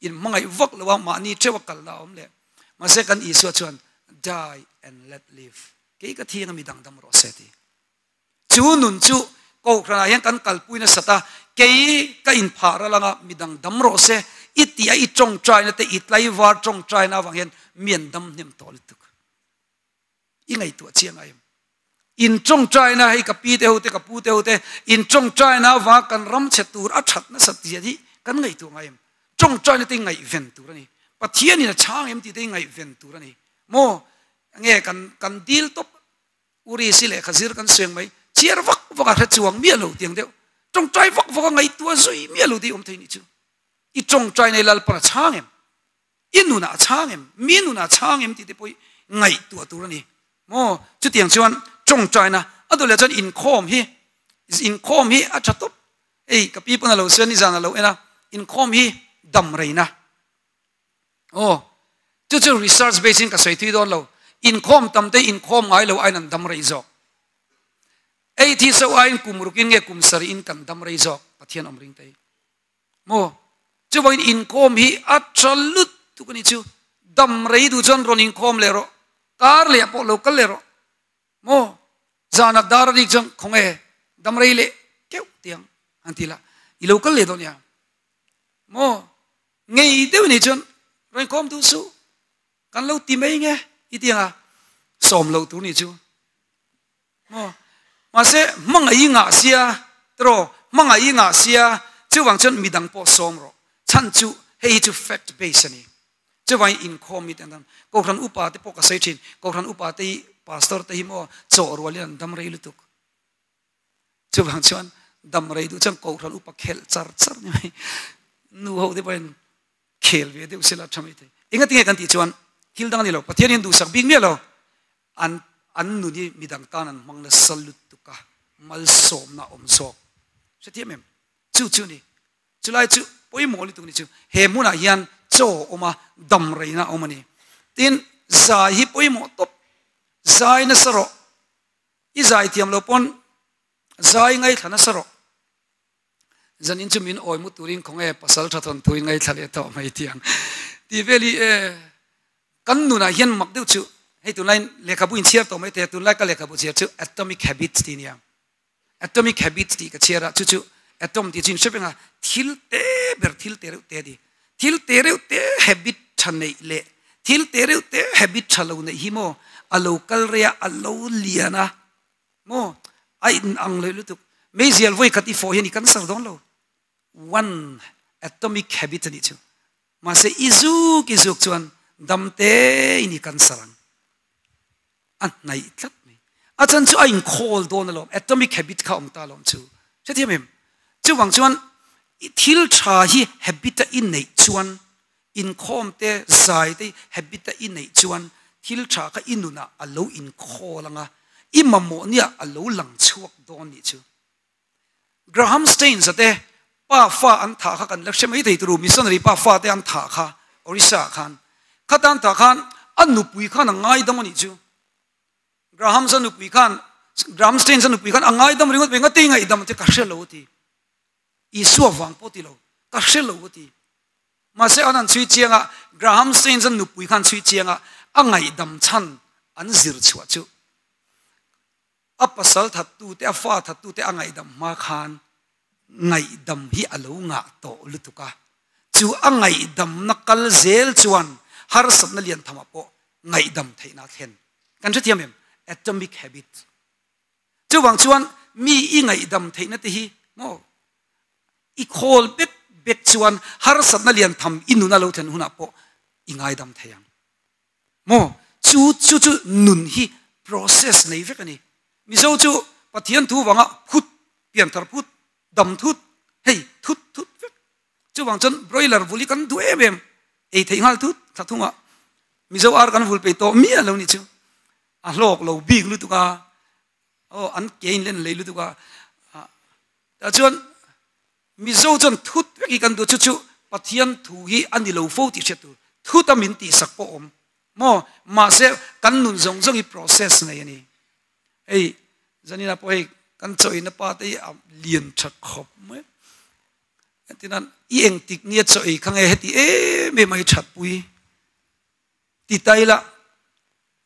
in hmangaih vak lo a mahni theuh a kal na a awm leh mahse kan Isua chuan die and let live kei ka thi anga mi dang dam rawh se ti chu nun chu kohhran ah hian kan kalpui nasat a kei ka inphah ral anga mi dang dam rawh se i tih a i tawngtaina te i tlaivar tawngtaina avang hian mi an dam hnem tawh lutuk. I ngaihtuah chiang a em? In tawngtaina hei ka pi te ho te ka pu te ho te in tawngtaina avanga kan ram chhe tur a that nasat zia hi kan ngaihtuah ngai em? Tawngtaina te ngaihven tur a ni. Pathianin a chhang em tih te ngaihven tur a ni. Maw nge kan kan dil tawp uri si lehkha zir kan sueng mai chhiar vak vak a hre chuang miah lo tiang deuh tawngtai vak vak a ngaihtuah zui miah lo tih awm thei nih chu. I tawngtaina i Lalpan a chhang em? I nunah a chhang em? Mi nunah a chhang em tih te pawh hi ngaihtuah tur a ni. Maw? Chutiang chuan tawngtaina a duh leh chuan inkhawm hi inkhawm hi a tha tawp. Hei ka pi pawn a lo sawi a nizan a lo en a, inkhawm hi dam reina. Aw, chu chu research base in ka sawi thui dawn lo. Inkhawm tam te inkhawm ngai lo aiin an dam rei zawk. Ei thi so aiin kum rukin nge kum sarih in kan dam rei zawk Pathian awm ring te hi. Maw? Chuvangin inkhawm hi a tha lutuk a ni chu. Dam rei duh chuan rawn inkhawm leh rawh. Kar leh pawh lo kal leh rawh. Maw? Zanah dar a rik chuan khawnge dam rei leh keuh tiang han ti la. I lo kal leh dawn nia. Maw? Ngei deuh ni chuan rawn inkhawm duh suh. Kan lo ti mai nge i ti anga sawm loh tur ni chu. Maw? Mahse, hmangaih i ngah sia, tiraw? Hmangaih i ngah sia, chuvang chuan midang pawh sawm rawh. Chhan chu hei hi chu fact base a ni. Chuvangin inkhawm mi te an dam. Kohhran upa te pawh ka sawi thin. Kohhran upa te hi, pastor te hi maw chawh rualin an dam rei lutuk. Chuvang chuan dam rei duh chuan kohhran upa khelh char char ni mai. Nu ho te pawhin khel ve deuh sela tha mai thei. Engatinge kan tih chuan thil dang a ni lo. Pathian hian duhsak bik miah lo. An an nun hi midang tan an hmang nasa lutuk a, malsawmna a awm zawk. Hrethiam em? Chu chu ni. Chulai chu pawimawh lutuk ni chu. He hmunah hian chaw a awm a, dam reina a awm a ni. Tin, zai hi pawimawh tawp. Zai nasa rawh. I zai thiam lo pawn zai ngaithla nasa rawh. Zanin chu min awi mu turin khawnge pasal tha thawn thuin ngaithla leh tawh mai tiang tih vel hi e kan nunah hian mak deuh chu hei tunlai lehkhabu in chhiar tawh mai thei a tunlai ka lehkhabu chhiar chu Atomic Habits tih nia Atomic Habits tih ka chhiar a chu chu atom tih chu in hre veng a thil te ber thil te reuh te ti thil te reuh te habit tha neih leh thil te reuh te habit tha lo neih hi maw a lo kal rei a a lo lian a Maw? A in ang leh lutuk. Meizial vawi khat i fawh hian i cancer dawn lo. One atomic habit a nih chu. Mahse i zuk i zuk chuan dam te in i cancer ang. A hnaih tlat mai. A chan chu a in khawl dawn alawm. Atomic habit kha awm ta alawm chu. Hrethiam em? Chuvang chuan i thil tha hi habit a i neih chuan. Inkhawm te, zai te habit a i neih chuan thil tha kha i nunah a lo inkhawl anga, i mamawh nia a lo lang chhuak dawn nih chu. Graham Staines-a te pa fa an thah kha kan la hre mai thei turu, missionary pa fa te an thah kha Orissa ah khan. Khata an thah khan a nupui khan a ngaidam a nih chu. Graham-a nupui khan, Graham Staines-a nupui khan a ngaidam ringawt mai, Ngati ngaihdam te ka hre lo a ti. Isua vang pawh ti lo, ka hre lo a ti. Mahse an han chhui chiang a, Graham Staines-a nupui khan chhui chiang a, a ngaihdam chhan an zir chhuah chu. A pasal thattute, a fa thattute a ngaihdam hma khan ngaihdam hi a lo ngah tawh lutuk a. Chu a ngaihdamna kal zel chuan harsatna lian thamah pawh ngaihdam theihna a thlen. Kan hrethiam em? Atomic habit. Chuvang chuan mi i ngaihdam theihna te hi maw i khawl bek bek chuan harsatna lian tham i nun a lo thlen hunah pawh i ngaidam thei ang. Maw chu chu chu nun hi process nei vek a ni. Mizo chu Pathian thu vanga phut, pianthar phut, dam thut, hei thut thut vek. Chuvang chuan broiler vul hi kan duh em em, ei theih nghal thut thla thungah Mizo ar kan vul peih tawh miah lo nih chu. A hlawk lo bik lutuk a, aw an ke in len lei lutuk a. Tah chuan Mizo chuan thut vek hi kan duh chu chu Pathian thu hi a ni lo fo tih hriat tur. Thut a min tihsak pawh awm maw? Mahse kan nun zawng zawng hi process nei a ni. Hei zanina pawh hei kan chawina pa te hi a lian tha khawp mai. Hetinan i engtik nia chaw ei kha nge heti em em a i thatpui ti ta ila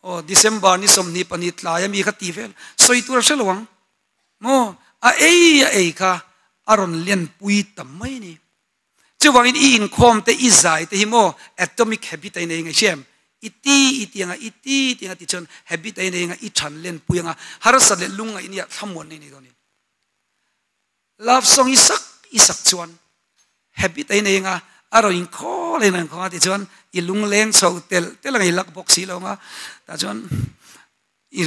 aw December ni 22 tlai ami kha ti vel sawi tur a hre lo ang maw a ei a ei kha a rawn lianpui tam mai a ni. Chuvangin i inkhawm te i zai te hi maw atomic habit a inei ngai hriam i ti i ti anga i ti i ti anga ti chuan habit a inei anga i than lenpui anga harsa leh lungngaih nia thlamuanna inei dawn a ni. Love song i sak i sak chuan habit a inei anga a rawn inkhawl a inrawn inkhawng a ti chuan i lungleng chho tel tel anga i lak bawk si lo anga tah chuan i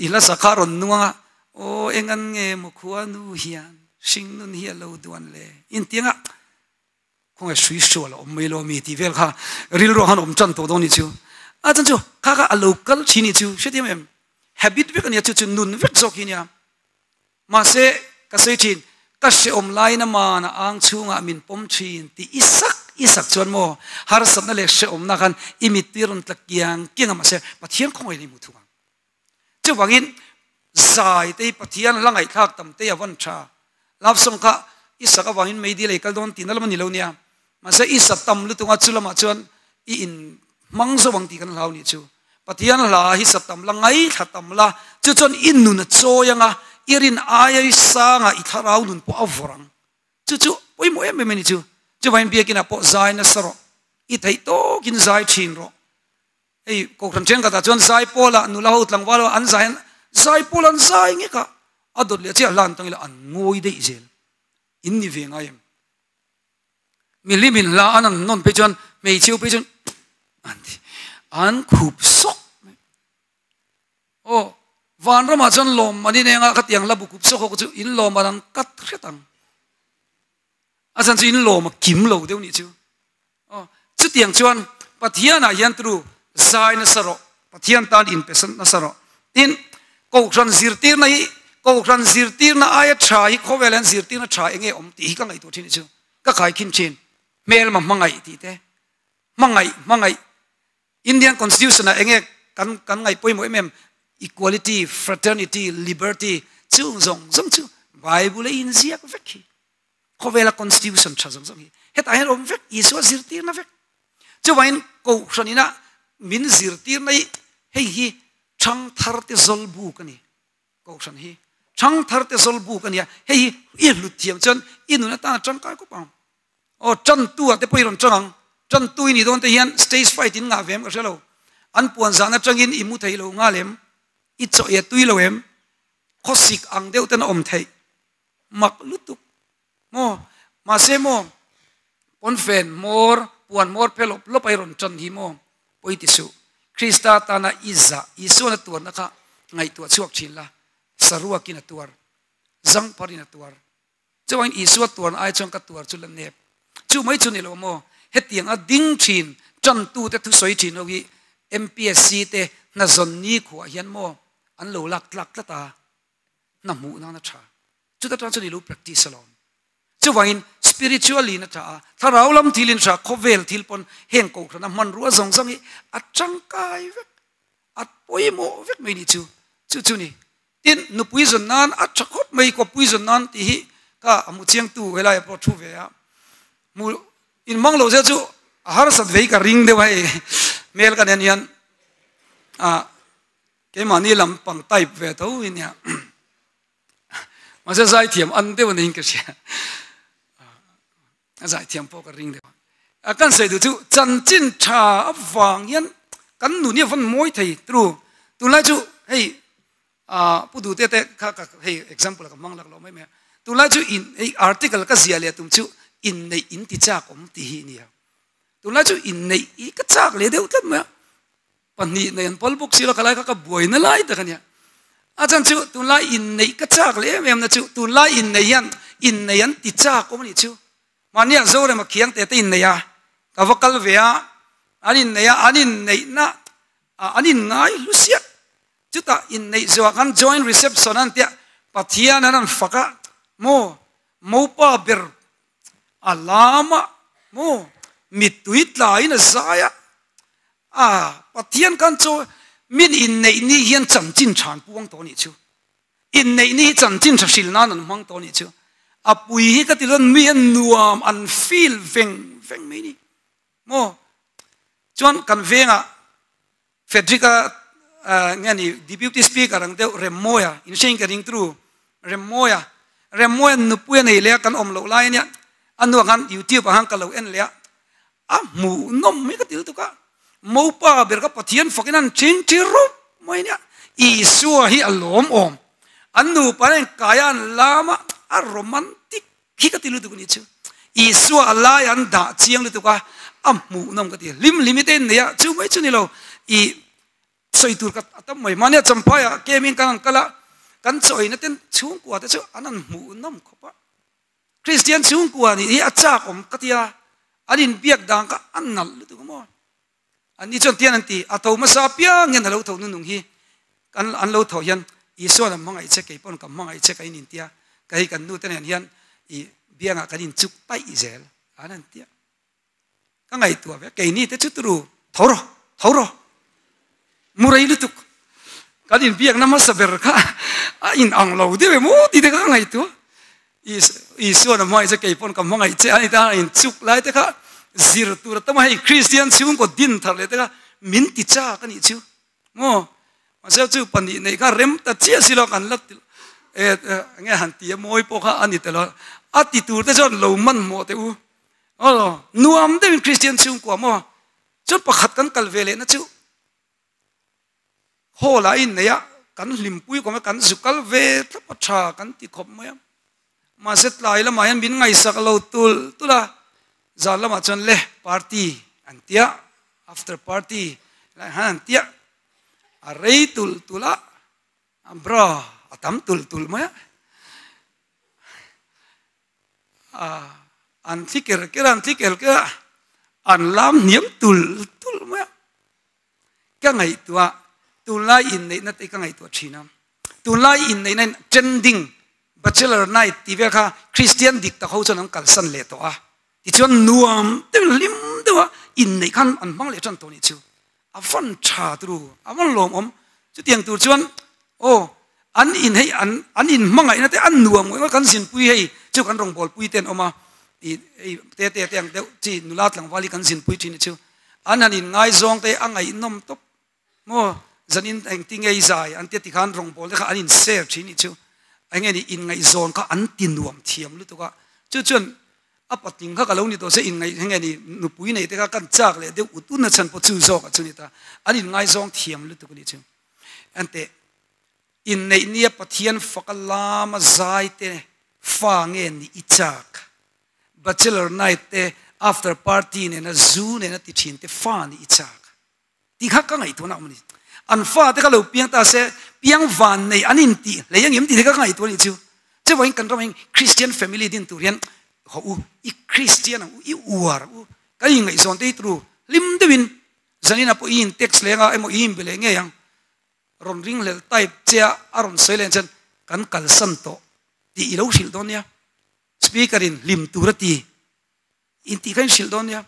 i hla sak kha a rawn nung anga aw engan nge maw khua nu hian hring nun hi a lo duan le inti anga khawnge hrui hrual a awm mai lo ami tih vel kha rilru han awm tan tawh dawn nih chu a chan chu kha kha a lo kal thin nih chu hrethiam em habit vek ania chu chu nun vek zawk hi nia mahse ka sawi thin ka hreawm lain aman a ang chhungah min pawm thin tih i sak i sak chuan maw harsatna leh hreawmna khan i mittui rawn tla kiang kiang a mahse Pathian khawngaih in i hmu thung ang Chuvangin zai te hi Pathian hla ngaihthlak tam te a van tha. Love song kha i sak avangin meidil ei kal dawn tihna lam a ni lo nia. Mahse i sa tam lutuk a chu lamah chuan i in hmang zo ang tih kan hlau nih chu. Pathian hla hi sa tam la, ngaithla tam la, chu chuan i nun a chawi anga i rin aia i sanga i thlarau nun pawh a vawrh ang. Chu chu pawimawh em em a ni chu. Chuvangin biakinah pawh zai nasa rawh. I theih tawkin zai thin rawh. Hei Kohhran thenkhatah chuan Zaipawlah nula ho tlangval ho an zai an Zaipawl an zai ngek a, a dawt leh chiah hlan tangila an ngawi daih zel. In ni ve ngai em? Mihlim in hla an an nawn phei chuan hmeichhe ho phei chuan an ti an khup sawk mai. Aw vanramah chuan lawm an ineng a khatiang hla bu khup sawk ho chu in lawm an an kat hret ang. A chan chu in lawm a kim lo deuh nih chu. Aw, chutiang chuan Pathianah hian turu zai nasa rawh, Pathian tan inpe nasa rawh. Tin, Kohhran zirtirna hi, Kohhran zirtirna aia tha hi khawvel hian zirtirna tha eng nge awm tih hi ka ngaihtuah thin chu. Ka khaikhin thin. Hmelma hmangaih tih te, hmangaih, hmangaih. Indian Constitution ah eng nge kan kan ngaih pawimawh em em? Equality, fraternity, liberty chung zawng zawng chu Bible a inziak vek hi. Khawvela constitution tha zawng zawng hi hetah hian awm vek, Isua zirtirna vek. Chuvangin Kohhran ina min zirtirna hi hei hi thangthar te zawl buk a ni. Kohhran hi thangthar te zawl buk a ni a, hei hi i hlut thiam chuan i nun atana tangkai khawp ang. Aw tantu ah te pawh i rawn tang ang, tantu i nih dawn te hian stage fright in ngah ve em ka hre lo. An puan zan atangin i mu thei lo nghal em? I chaw i a tui lo em? Khawsik ang deuh ten a awm theih. Mak lutuk maw? Mahse maw pawnfen hmawr, puan hmawr phe lawp lawp a i rawn tan hi maw? Pawi ti suh. Krista tana i zah, Isuan a tuarna kha ngaihtuah chhuak thin la, saruakin a tuar, zangpharin a tuar. Chuvangin Isua tuarna ai chuan ka tuar chu la nep. Chu mai chu ni lo maw? Hetiang a ding thin tantute thusawi thin ho hi MPSC te hna zawn ni khuah hian maw an lo lak tlak tlat a, hna hmuh nan a tha. Chuta tan chuan i lo practice alawm. Chuvangin spiritually in a tha a, thlarau lam thil in tha, khawvel thil pawn heng kohhrana hmanrua zawng zawng hi a tangkai vek, a pawimawh vek mai ni chu. Chu chu ni. Tin, nupui zawn nan a tha khawp mai, kawppui zawn nan tih hi ka a hmu chiangtu helai pawh thu ve a. Hmu in mang lo zia chu a harsat vei ka ring deuh a hei hmel ka nen hian a keimahni lam pang type ve tho hi nia. Mahse zaithiam an deuh niin ka hria. A zaithiam pawh ka ring deuh a. Kan sawi duh chu chanchin tha avang hian kan nun hi a vawn mawi thei tru. Tunlai chu hei pu Dute te kha ka hei example ka hmang lak lo mai mai a. Tunlai chu in hei article ka ziah leh tum chu inneih in ti chak awm tih hi a nia. Tunlai chu inneih hi ka chak leh deuh tlat mai a. Pahnih nei an pal bawk si lo, ka lai kha ka buaina lai tak a nia. A chan chu tunlai inneih ka chak leh em em na chu tunlai inneih hian inneih an ti chak awm a nih chu. Mahnia Zorema khiang te te inneih a, ka va kal ve a, an inneih a, an inneihna an inngai hlu siah. Chutah inneih zawhah khan joint reception an tia Pathian an han fak a, maw mopa ber a lam a, maw mittui tlaiin a zai a, A, Pathian khan chu min inneih ni hian chanchin tha an puang tawh a nih chu. Inneih ni hi chanchin tha hril nan an hmang tawh a nih chu. A pui hi ka ti lo mi an nuam an feel veng veng mai ni. Maw? Chuan kan vengah Frederick-a nge ni Deputy Speaker ang deuh Remmawia, in hrein ka ring tru, Remmawia, Remmawia nupui a nei leh a kan awm loh lai ania, a hnuah khan YouTube ah khan ka lo en leh a, A hmuh nawm mai ka ti lutuk a, Mopa ber kha Pathian fakin an ṭhing ṭhi rup mai nia, Isua hi a lawm awm. An nupa nen kai a an lam a, a romantic hi ka ti lutuk a nih chu. Isua a lai an dah chiang lutuk a, a hmuh nawm ka ti. Hlim hlimi te in nei a, chu mai chu ni lo, i sawi tur ka a tam mai. Mahnia Champhaiah kemin kan han kal a, kan chawina ten chhungkua te chu an han hmuh nawm khawp a. Kristian chhungkua nih hi a chak awm ka tia, an inbiak dan kha a nalh lutuk a maw? Anni chuan tian an ti, a tho hmasa apiang hian a lo tho nunung hi kan an lo tho hian Isua'n a hmangaih che, kei pawn ka hmangaih che ka in intia, ka hei kan nute nen hian i biangah kan inchuk paih zel an an tia. Ka ngaihtuah ve, keini te chu turu tho rawh, tho rawh, mu rei lutuk, kan inbiakna hmasa ber kha a in ang lo deuh em aw tih te kha ka ngaihtuah. Isuan a hmangaih che, kei pawn ka hmangaih che a ni ta, a inchuk lai te kha zir tur a tam a, hei Kristian chhungkaw din thar leh te kha min ti chak a nih chu. Maw? Mahse chu pahnih neih kha rem ta chiah si lo kan la ti e nge han ti a mawi pawh kha a ni tel a, a ti tur te chuan lo hmanhmawh teh u. Aw, nuam deuhin Kristian chhungkua maw? Chuan pakhat kan kal ve lehna chu hall ah a innei a, kan hlimpui kawm a, kan zu kal ve thlap a tha kan ti khawp mai a. Mahse tlai lamah hian min ngaihsak lo tul tul a, zan lamah chuan le party an tia, after party lai han an tia, a rei tul tul a, a bra a tam tul tul mai a. An thli ker ker a, an thli ker ker a, an lam hniam tul tul mai a. Ka ngaihtuah, tunlai inneihna te ka ngaihtuah thin a. Tunlai inneihna in trending bachelor night tih vel kha Kristian dik tak ho chuan an kalsan leh tawh a. Tichuan nuam deuh hlim deuha inneih khan an hmang leh tan tawh nih chu. A van tha turu, a van lawmawm. Chutiang tur chuan aw an in hei an an in hmangaihna te an nuam ngawih ngawih kan zinpui hei chu kan rawngbawlpui te an awm a i hei te te te ang deuh chi nula tlangval hi kan zinpui thin chu an han in ngaizawng te a ngaihnawm tawp maw zanin engtin nge i zai an tia tikhan rawngbâwl te kha an in share thin nih chu eng nge ni inngaihzawn kha an ti nuam thiam lutuk a chu chuan A patling kha ka lo ni tawh se inngaih nge ni nupui nei te kha kan chak leh deuh ut ut na chhan pawh chu zawk ah chu ni ta. An inngaizawng thiam lutuk a nih chu. Ente inneih nia Pathian faka lama zai te fa nge ni i chak. Bachelor night te after party nena zu nena ti thin te fa ni i chak. Tih kha ka ngaihtuah na awm a ni. An fate kha lo piang ta se, piang van nei an intih hlei ang em tih te kha ka ngaihtuah a nih chu. Chuvangin kan ramah hian Christian family din tur hian haw u, i Christian ang u, i uar ang u. Kan inngaihzawn te hi turu hlim deuhin zanin ah pawh i in text leng a emaw i inbe leh ngei ang. Rawn ringhlel type che a a rawn sawi leh chuan kan kalsan tawh tih i lo hrilh dawn nia. Speaker in hlim tur a ti intih kha in hrilh dawn nia.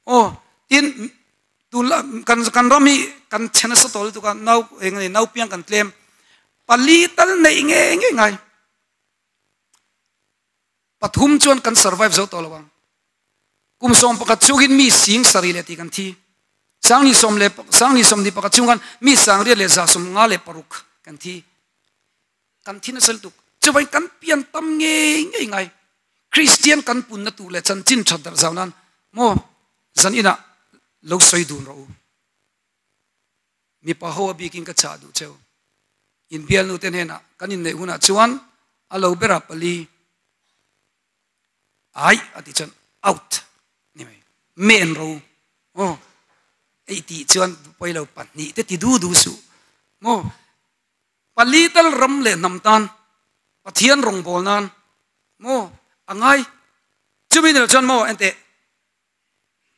Aw tin tun la kan kan ram hi kan chhe nasa tawh lutuk a nau eng nge naupiang kan tlem pali tal neih ngei ngei ngai. Pathum chuan kan survive zo tawh lo ang. Kum 11 chungin mi sing sarih leh tih kan thi. Sangni sawm leh sangni sawmhnih pakhat chung khan mi 1156 kan thi. Kan thi nasa lutuk. Chuvangin kan pian tam ngei ngei ngai. Kristian kan punna tur leh chanchin that darh zau nan maw zan inah lo sawi dun rawh u. Mipa ho a bikin ka chah duh cheu. Inbialnu te hnenah kan inneih hunah chuan a lo berah pali ai a tih chuan out ni mai. Men ro aw ei tih chuan pawilo pahnih te ti du du suh maw. Pali tal ram leh hnam tan Pathian rawngbâwl nan maw a ngai. Chumi ni lo chuan maw enteh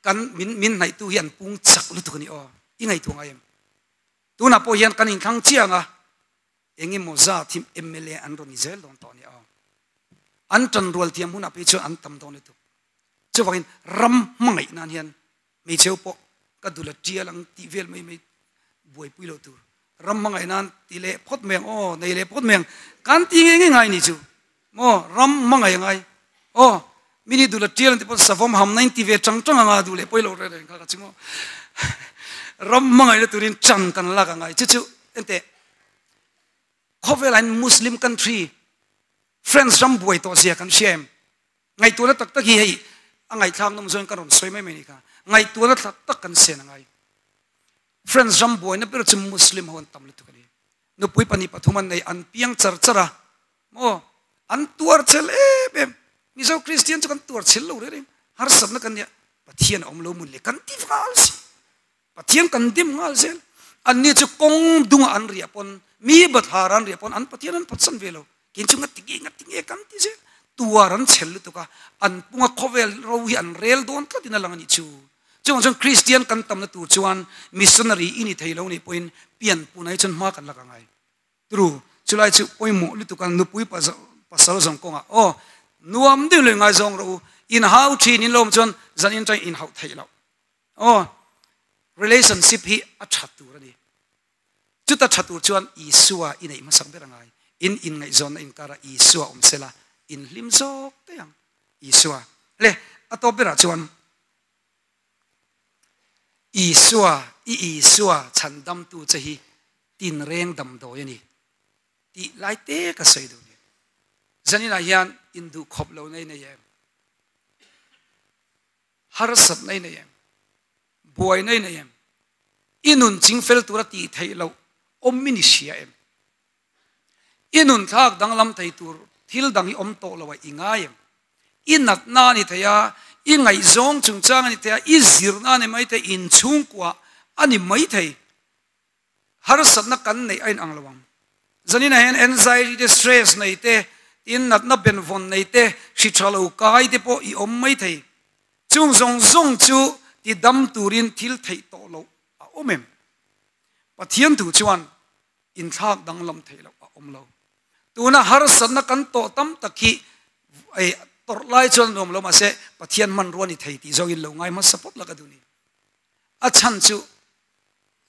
kan min min hnaihtu hi an pung chak lutuk a ni aw i ngaihtuah ngai em tunah pawh hian kan inthlang chiang a engemaw zat hi MLA an rawn ni zel dawn tawh a ni aw an tan rual thiam hunah phei chuan an tam dawn lutuk chuvangin ram hmangaih nan hian hmeichhe pawh ka dul a tial ang tih vel mai mai buaipui lo tur ram hmangaih nan ti leh phawt mai ang aw nei leh phawt mai ang kan ti nge nge ngai ni chu maw ram hmangaih ngai aw mini dul a tial ang te pawh savawm ham na in ti ve tang tang anga duh leh pawi lo reng reng kha ka chu maw ram hmangaih na turin chan kan lak angai chu chu ente khawvel ah muslim country France ram buai tawh zia kan hria em Ngaihtuahna tak tak hi hei a ngaihthlak nawm zawngin ka rawn sawi mai mai ni kha. Ngaihtuahna tak tak kan sen a ngai. France ram buaina ber chu Muslim ho an tam lutuk a ni. Nupui pahnih pathum an nei, an piang char char a. Maw? An tuar chel em em. Mizo Kristian chu kan tuar chel lo reng reng. Harsatna kan nia. Pathian a awm lo mun le kan ti nghal si. Pathian kan dim nghal zel. Anni chu kawng dungah an riah pawn, mi bathlar an riah pawn an Pathian an phatsan ve lo. Kei chu ngati nge ngati nge kan ti zel. Tuar an chhel lutuk a, an punga khawvel ro hi an rel dawn tlatin a lang a nih chu. Chuvang chuan Kristian kan tamna tur chuan missionary i ni thei lo nih pawhin pianpuna hi chuan hma kan lak a ngai. Tru, chulai chu pawimawh lutuk a nupui pasal zawng kawngah aw nuam deuh leh ngaizawng rawh u, inhau thin in lo awm chuan zan in tangin inhauh theih loh. Aw, relationship hi a tha tur a ni. Chuta tha tur chuan Isua i neih hmasak ber a ngai. In inngaihzawnna inkara Isua awm sela, in hlim zawk daih ang. Isua. Le, a tawp berah chuan Isua, i Isua chhandamtu che hi tinreng damdawi a ni tih lai te ka sawi duh ni. Zaninah hian induhkhawp lo nei nei em? Harsatna i nei em? Buaina i nei em? I nun chingfel tura tih theih loh awm i ni hria em? I nun thlak danglam thei tur thil dang hi awm tawh lo a i ngai em? I natna a ni thei a, i ngaihzawng chungchang a ni thei a, i zirna a ni mai thei, inchhungkua a ni mai thei. Harsatna kan neih a inang lo ang. Zaninah hian anxiety te, stress nei te, tin natna benvawn nei te, hri tha lo kai te pawh i awm mai thei. Chung zawng zawng chu ti dam turin thil theih tawh loh a awm em? Pathian thu chuan inthlak danglam theih loh a awm lo. Tuna harsatna kan tawh tam tak hi tawrh lai chuan a nuam lo mahse Pathian hmanrua ni thei tih zawngin lo ngai hmasa phawt la ka duh ni. A chhan chu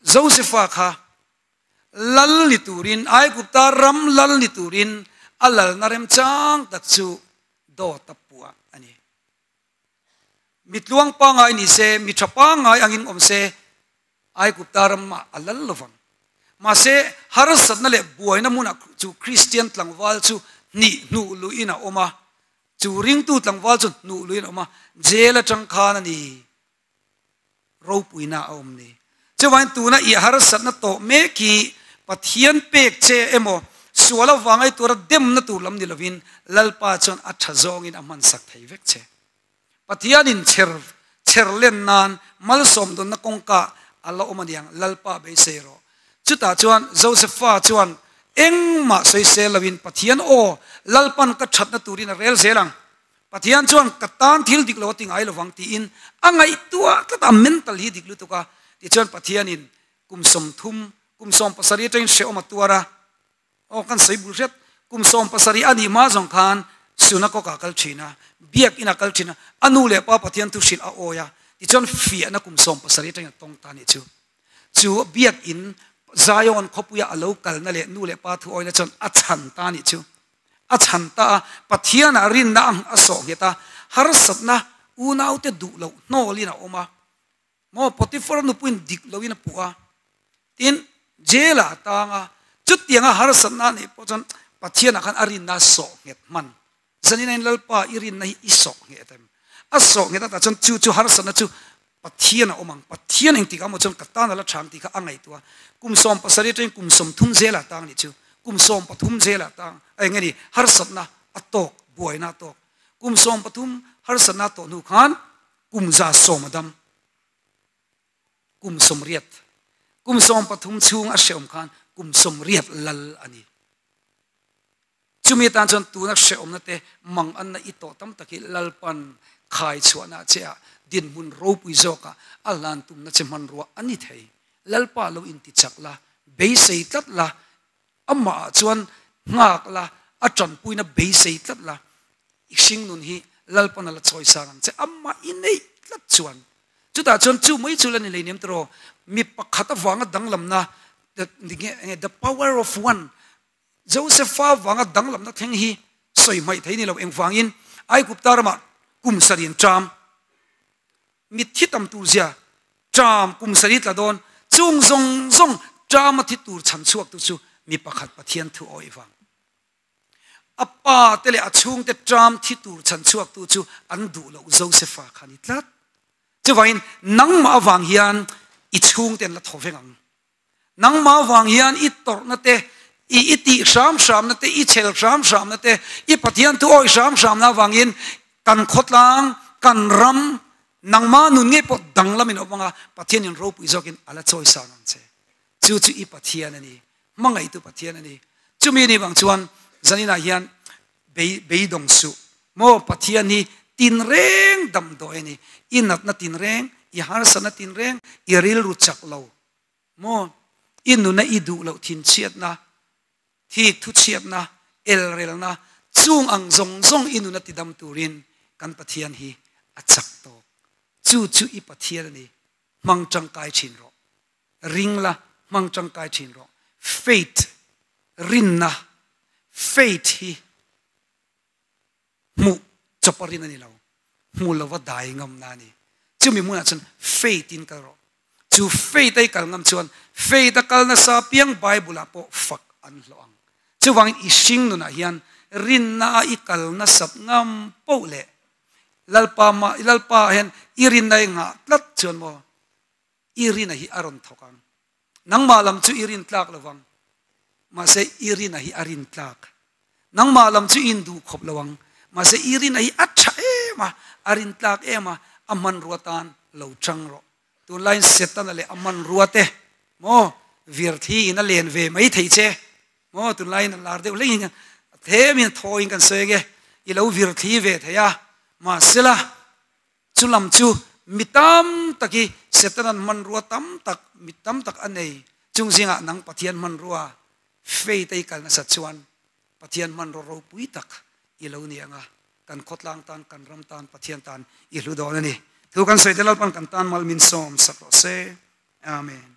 Josefa kha lal ni turin, Aigupta ram lal ni turin a lalna remchang tak chu dawt a puah a ni. Mi tluang pangngai ni se, mi tha pangngai angin awm se, Aigupta ramah a lal lovang. Mahse, harsatna leh buaina hmunah chu Kristian tlangval chu hnih hnuh luhin a awm a, chu ringtu tlangval chu hnuh luhin a awm a, jail atang khan a ni. Ropuina a awm ni. Chuvangin tuna i harsatna tawh mek hi Pathian pek che emaw sual avanga i tura demna tur lam ni lovin Lalpa chuan a tha zawngin a hmansak thei vek che. Pathianin chher chher len nan malsawm dawnna kawngka a la awm aniang Lalpa beisei rawh. Chutah chuan Josefa chuan engmah sawisel loin Pathian aw Lalpan ka thatna turin a rel zel ang. Pathian chuan ka tan thil dik lo a ti ngai lovang tiin a ngaihtuah tlat a, mental hi dik lutuk a. Tichuan Pathianin kum 30, kum 17 atangin hrehawm a tuar a, aw kan sawi bul hret, kum 17 a nih hma zawng khan synagogue ah kal thin a, biakinn ah kal thin a, a nu leh pa Pathian thu hrilh a awi a, tichuan fiahna kum 17 atangin a tawng ta a nih chu. Chu biakinn Zion khawpuia a lo kalna leh nu leh pa thu awina chuan a chhan ta a nih chu. A chhan ta a, Pathianah rinna ang a sawh nghet a, harsatna unaute duh loh hnawlin a awm a. Maw Potiphar nupuiin dik loin a puh a, tin, jail-ah a tang a. Chutianga harsatna a neih pawh chuan Pathianah khan a rinna a sawh nghet hman. Zaninain Lalpa i rinna hi i sawh nghet em? A sawh nghet atah chuan chu chu harsatna chu Pathian a awm ang. Pathian engtikah maw chuan ka tan a la thang tih kha a ngaihtuah. Kum 17 atangin kum 30 zelah tang nih chu. Kum 13 zelah tang a eng nge ni harsatna a tawk, buaina a tawk. Kum 13 harsatna a tawh hnu khan kum 110 a dam. Kum 80. Kum 13 chhung a hrehawm khan kum 80 lal a ni. Chumi atan chuan tuna hrehawmna te mang anna i tawh tam tak hi Lalpan khai chhuahna a che a, dinhmun ropui zawkah a hlan tumna che hmanrua a ni thei. Lalpa lo inti chak la, beisei tlat la, amahah chuan nghak la, a tanpuina beisei tlat la, i hringnun hi Lalpan a la chawi sang ang che, amah i neih tlat chuan. Chutah chuan chu mai chu la ni lei nem tawh, mi pakhat avanga danglamna, the power of one, Josefa vanga danglamna thleng hi sawi hmaih thei ni lo. Engvangin Aigupta ramah kum sarih an ṭam. Mitthi tam tur zia ṭam kum sarih tla dawn. Chung zawng zawng ṭama thi tur chhan chhuaktu chu mi pakhat Pathian thu awih vang. A pa te leh a chhungte ṭam thi tur chhan chhuaktu chu an duh loh Josefa kha a ni tlat. Chuvangin nangmah avang hian i chhungte an la thaw veng ang. Nangmah vang hian i tawrhna te, i i tih hram hramna te, i chhel hram hramna te, i Pathian thu awih hram hramna avangin kan khawtlang, kan ram, nangmah nun ngei pawh danglamin a awm anga Pathianin ropui zawkin a la chawi sang ang che. Chu chu i Pathian a ni, hmangaihtu Pathian a ni. Chumi anih vang chuan zaninah hian bei beidawng suh. Maw Pathian hi tinreng damdawi a ni. I natna tinreng, i harsatna tinreng, i rilru chak lo. Maw i nuna i duh loh thinchhiatna, thik thuchhiatna, elrelna, chung ang zawng zawng i nuna tidam turin kan Pathian hi a chak tawk. Chu chu i Pathian a ni. Hmang tangkai thin rawh. Ring la, hmang tangkai thin rawh. Faith, rinna, faith hi hmuh chawp a rin a ni lo. Hmu lova dai ngamna a ni. Chumi hmunah chuan faith in kal rawh. Chu faith a i kal ngam chuan faith a kal nasa piang Bible ah pawh fak an hlawh ang. Chuvangin i hring nunah hian rinna a i kal nasat ngam poh leh Lalpa mah Lalpa ah hian i rinna i nghah tlat chuan maw i rina hi a rawn thawk ang. Nangmah lam chu i rin tlak lovang, mahse i rina hi a rin tlak. Nangmah lam chu i induh khawp lo ang, mahse i rina hi a tha em a, a rin tlak em a, a hmanrua tan lo chang rawh. Tunlaiin Setana leh a hmanrua te maw vir thi in a len ve mai thei che maw tunlaiin a lar deuh hleng in a themin a thawiin kan sawi ange i lo vir thli ve thei a, mahsela Chu lam chu mi tam tak hi Setanan hmanrua tam tak, mi tam tak a nei. Chung zingah nang Pathian hmanrua faith a i kal nasat chuan Pathian hmanraw ropui tak i lo ni ang a, kan khawtlang tan, kan ram tan, Pathian tan i hlu dawn a ni. Thu kan sawi te Lalpan kan tan mal min sawm sak rawh se. Amen.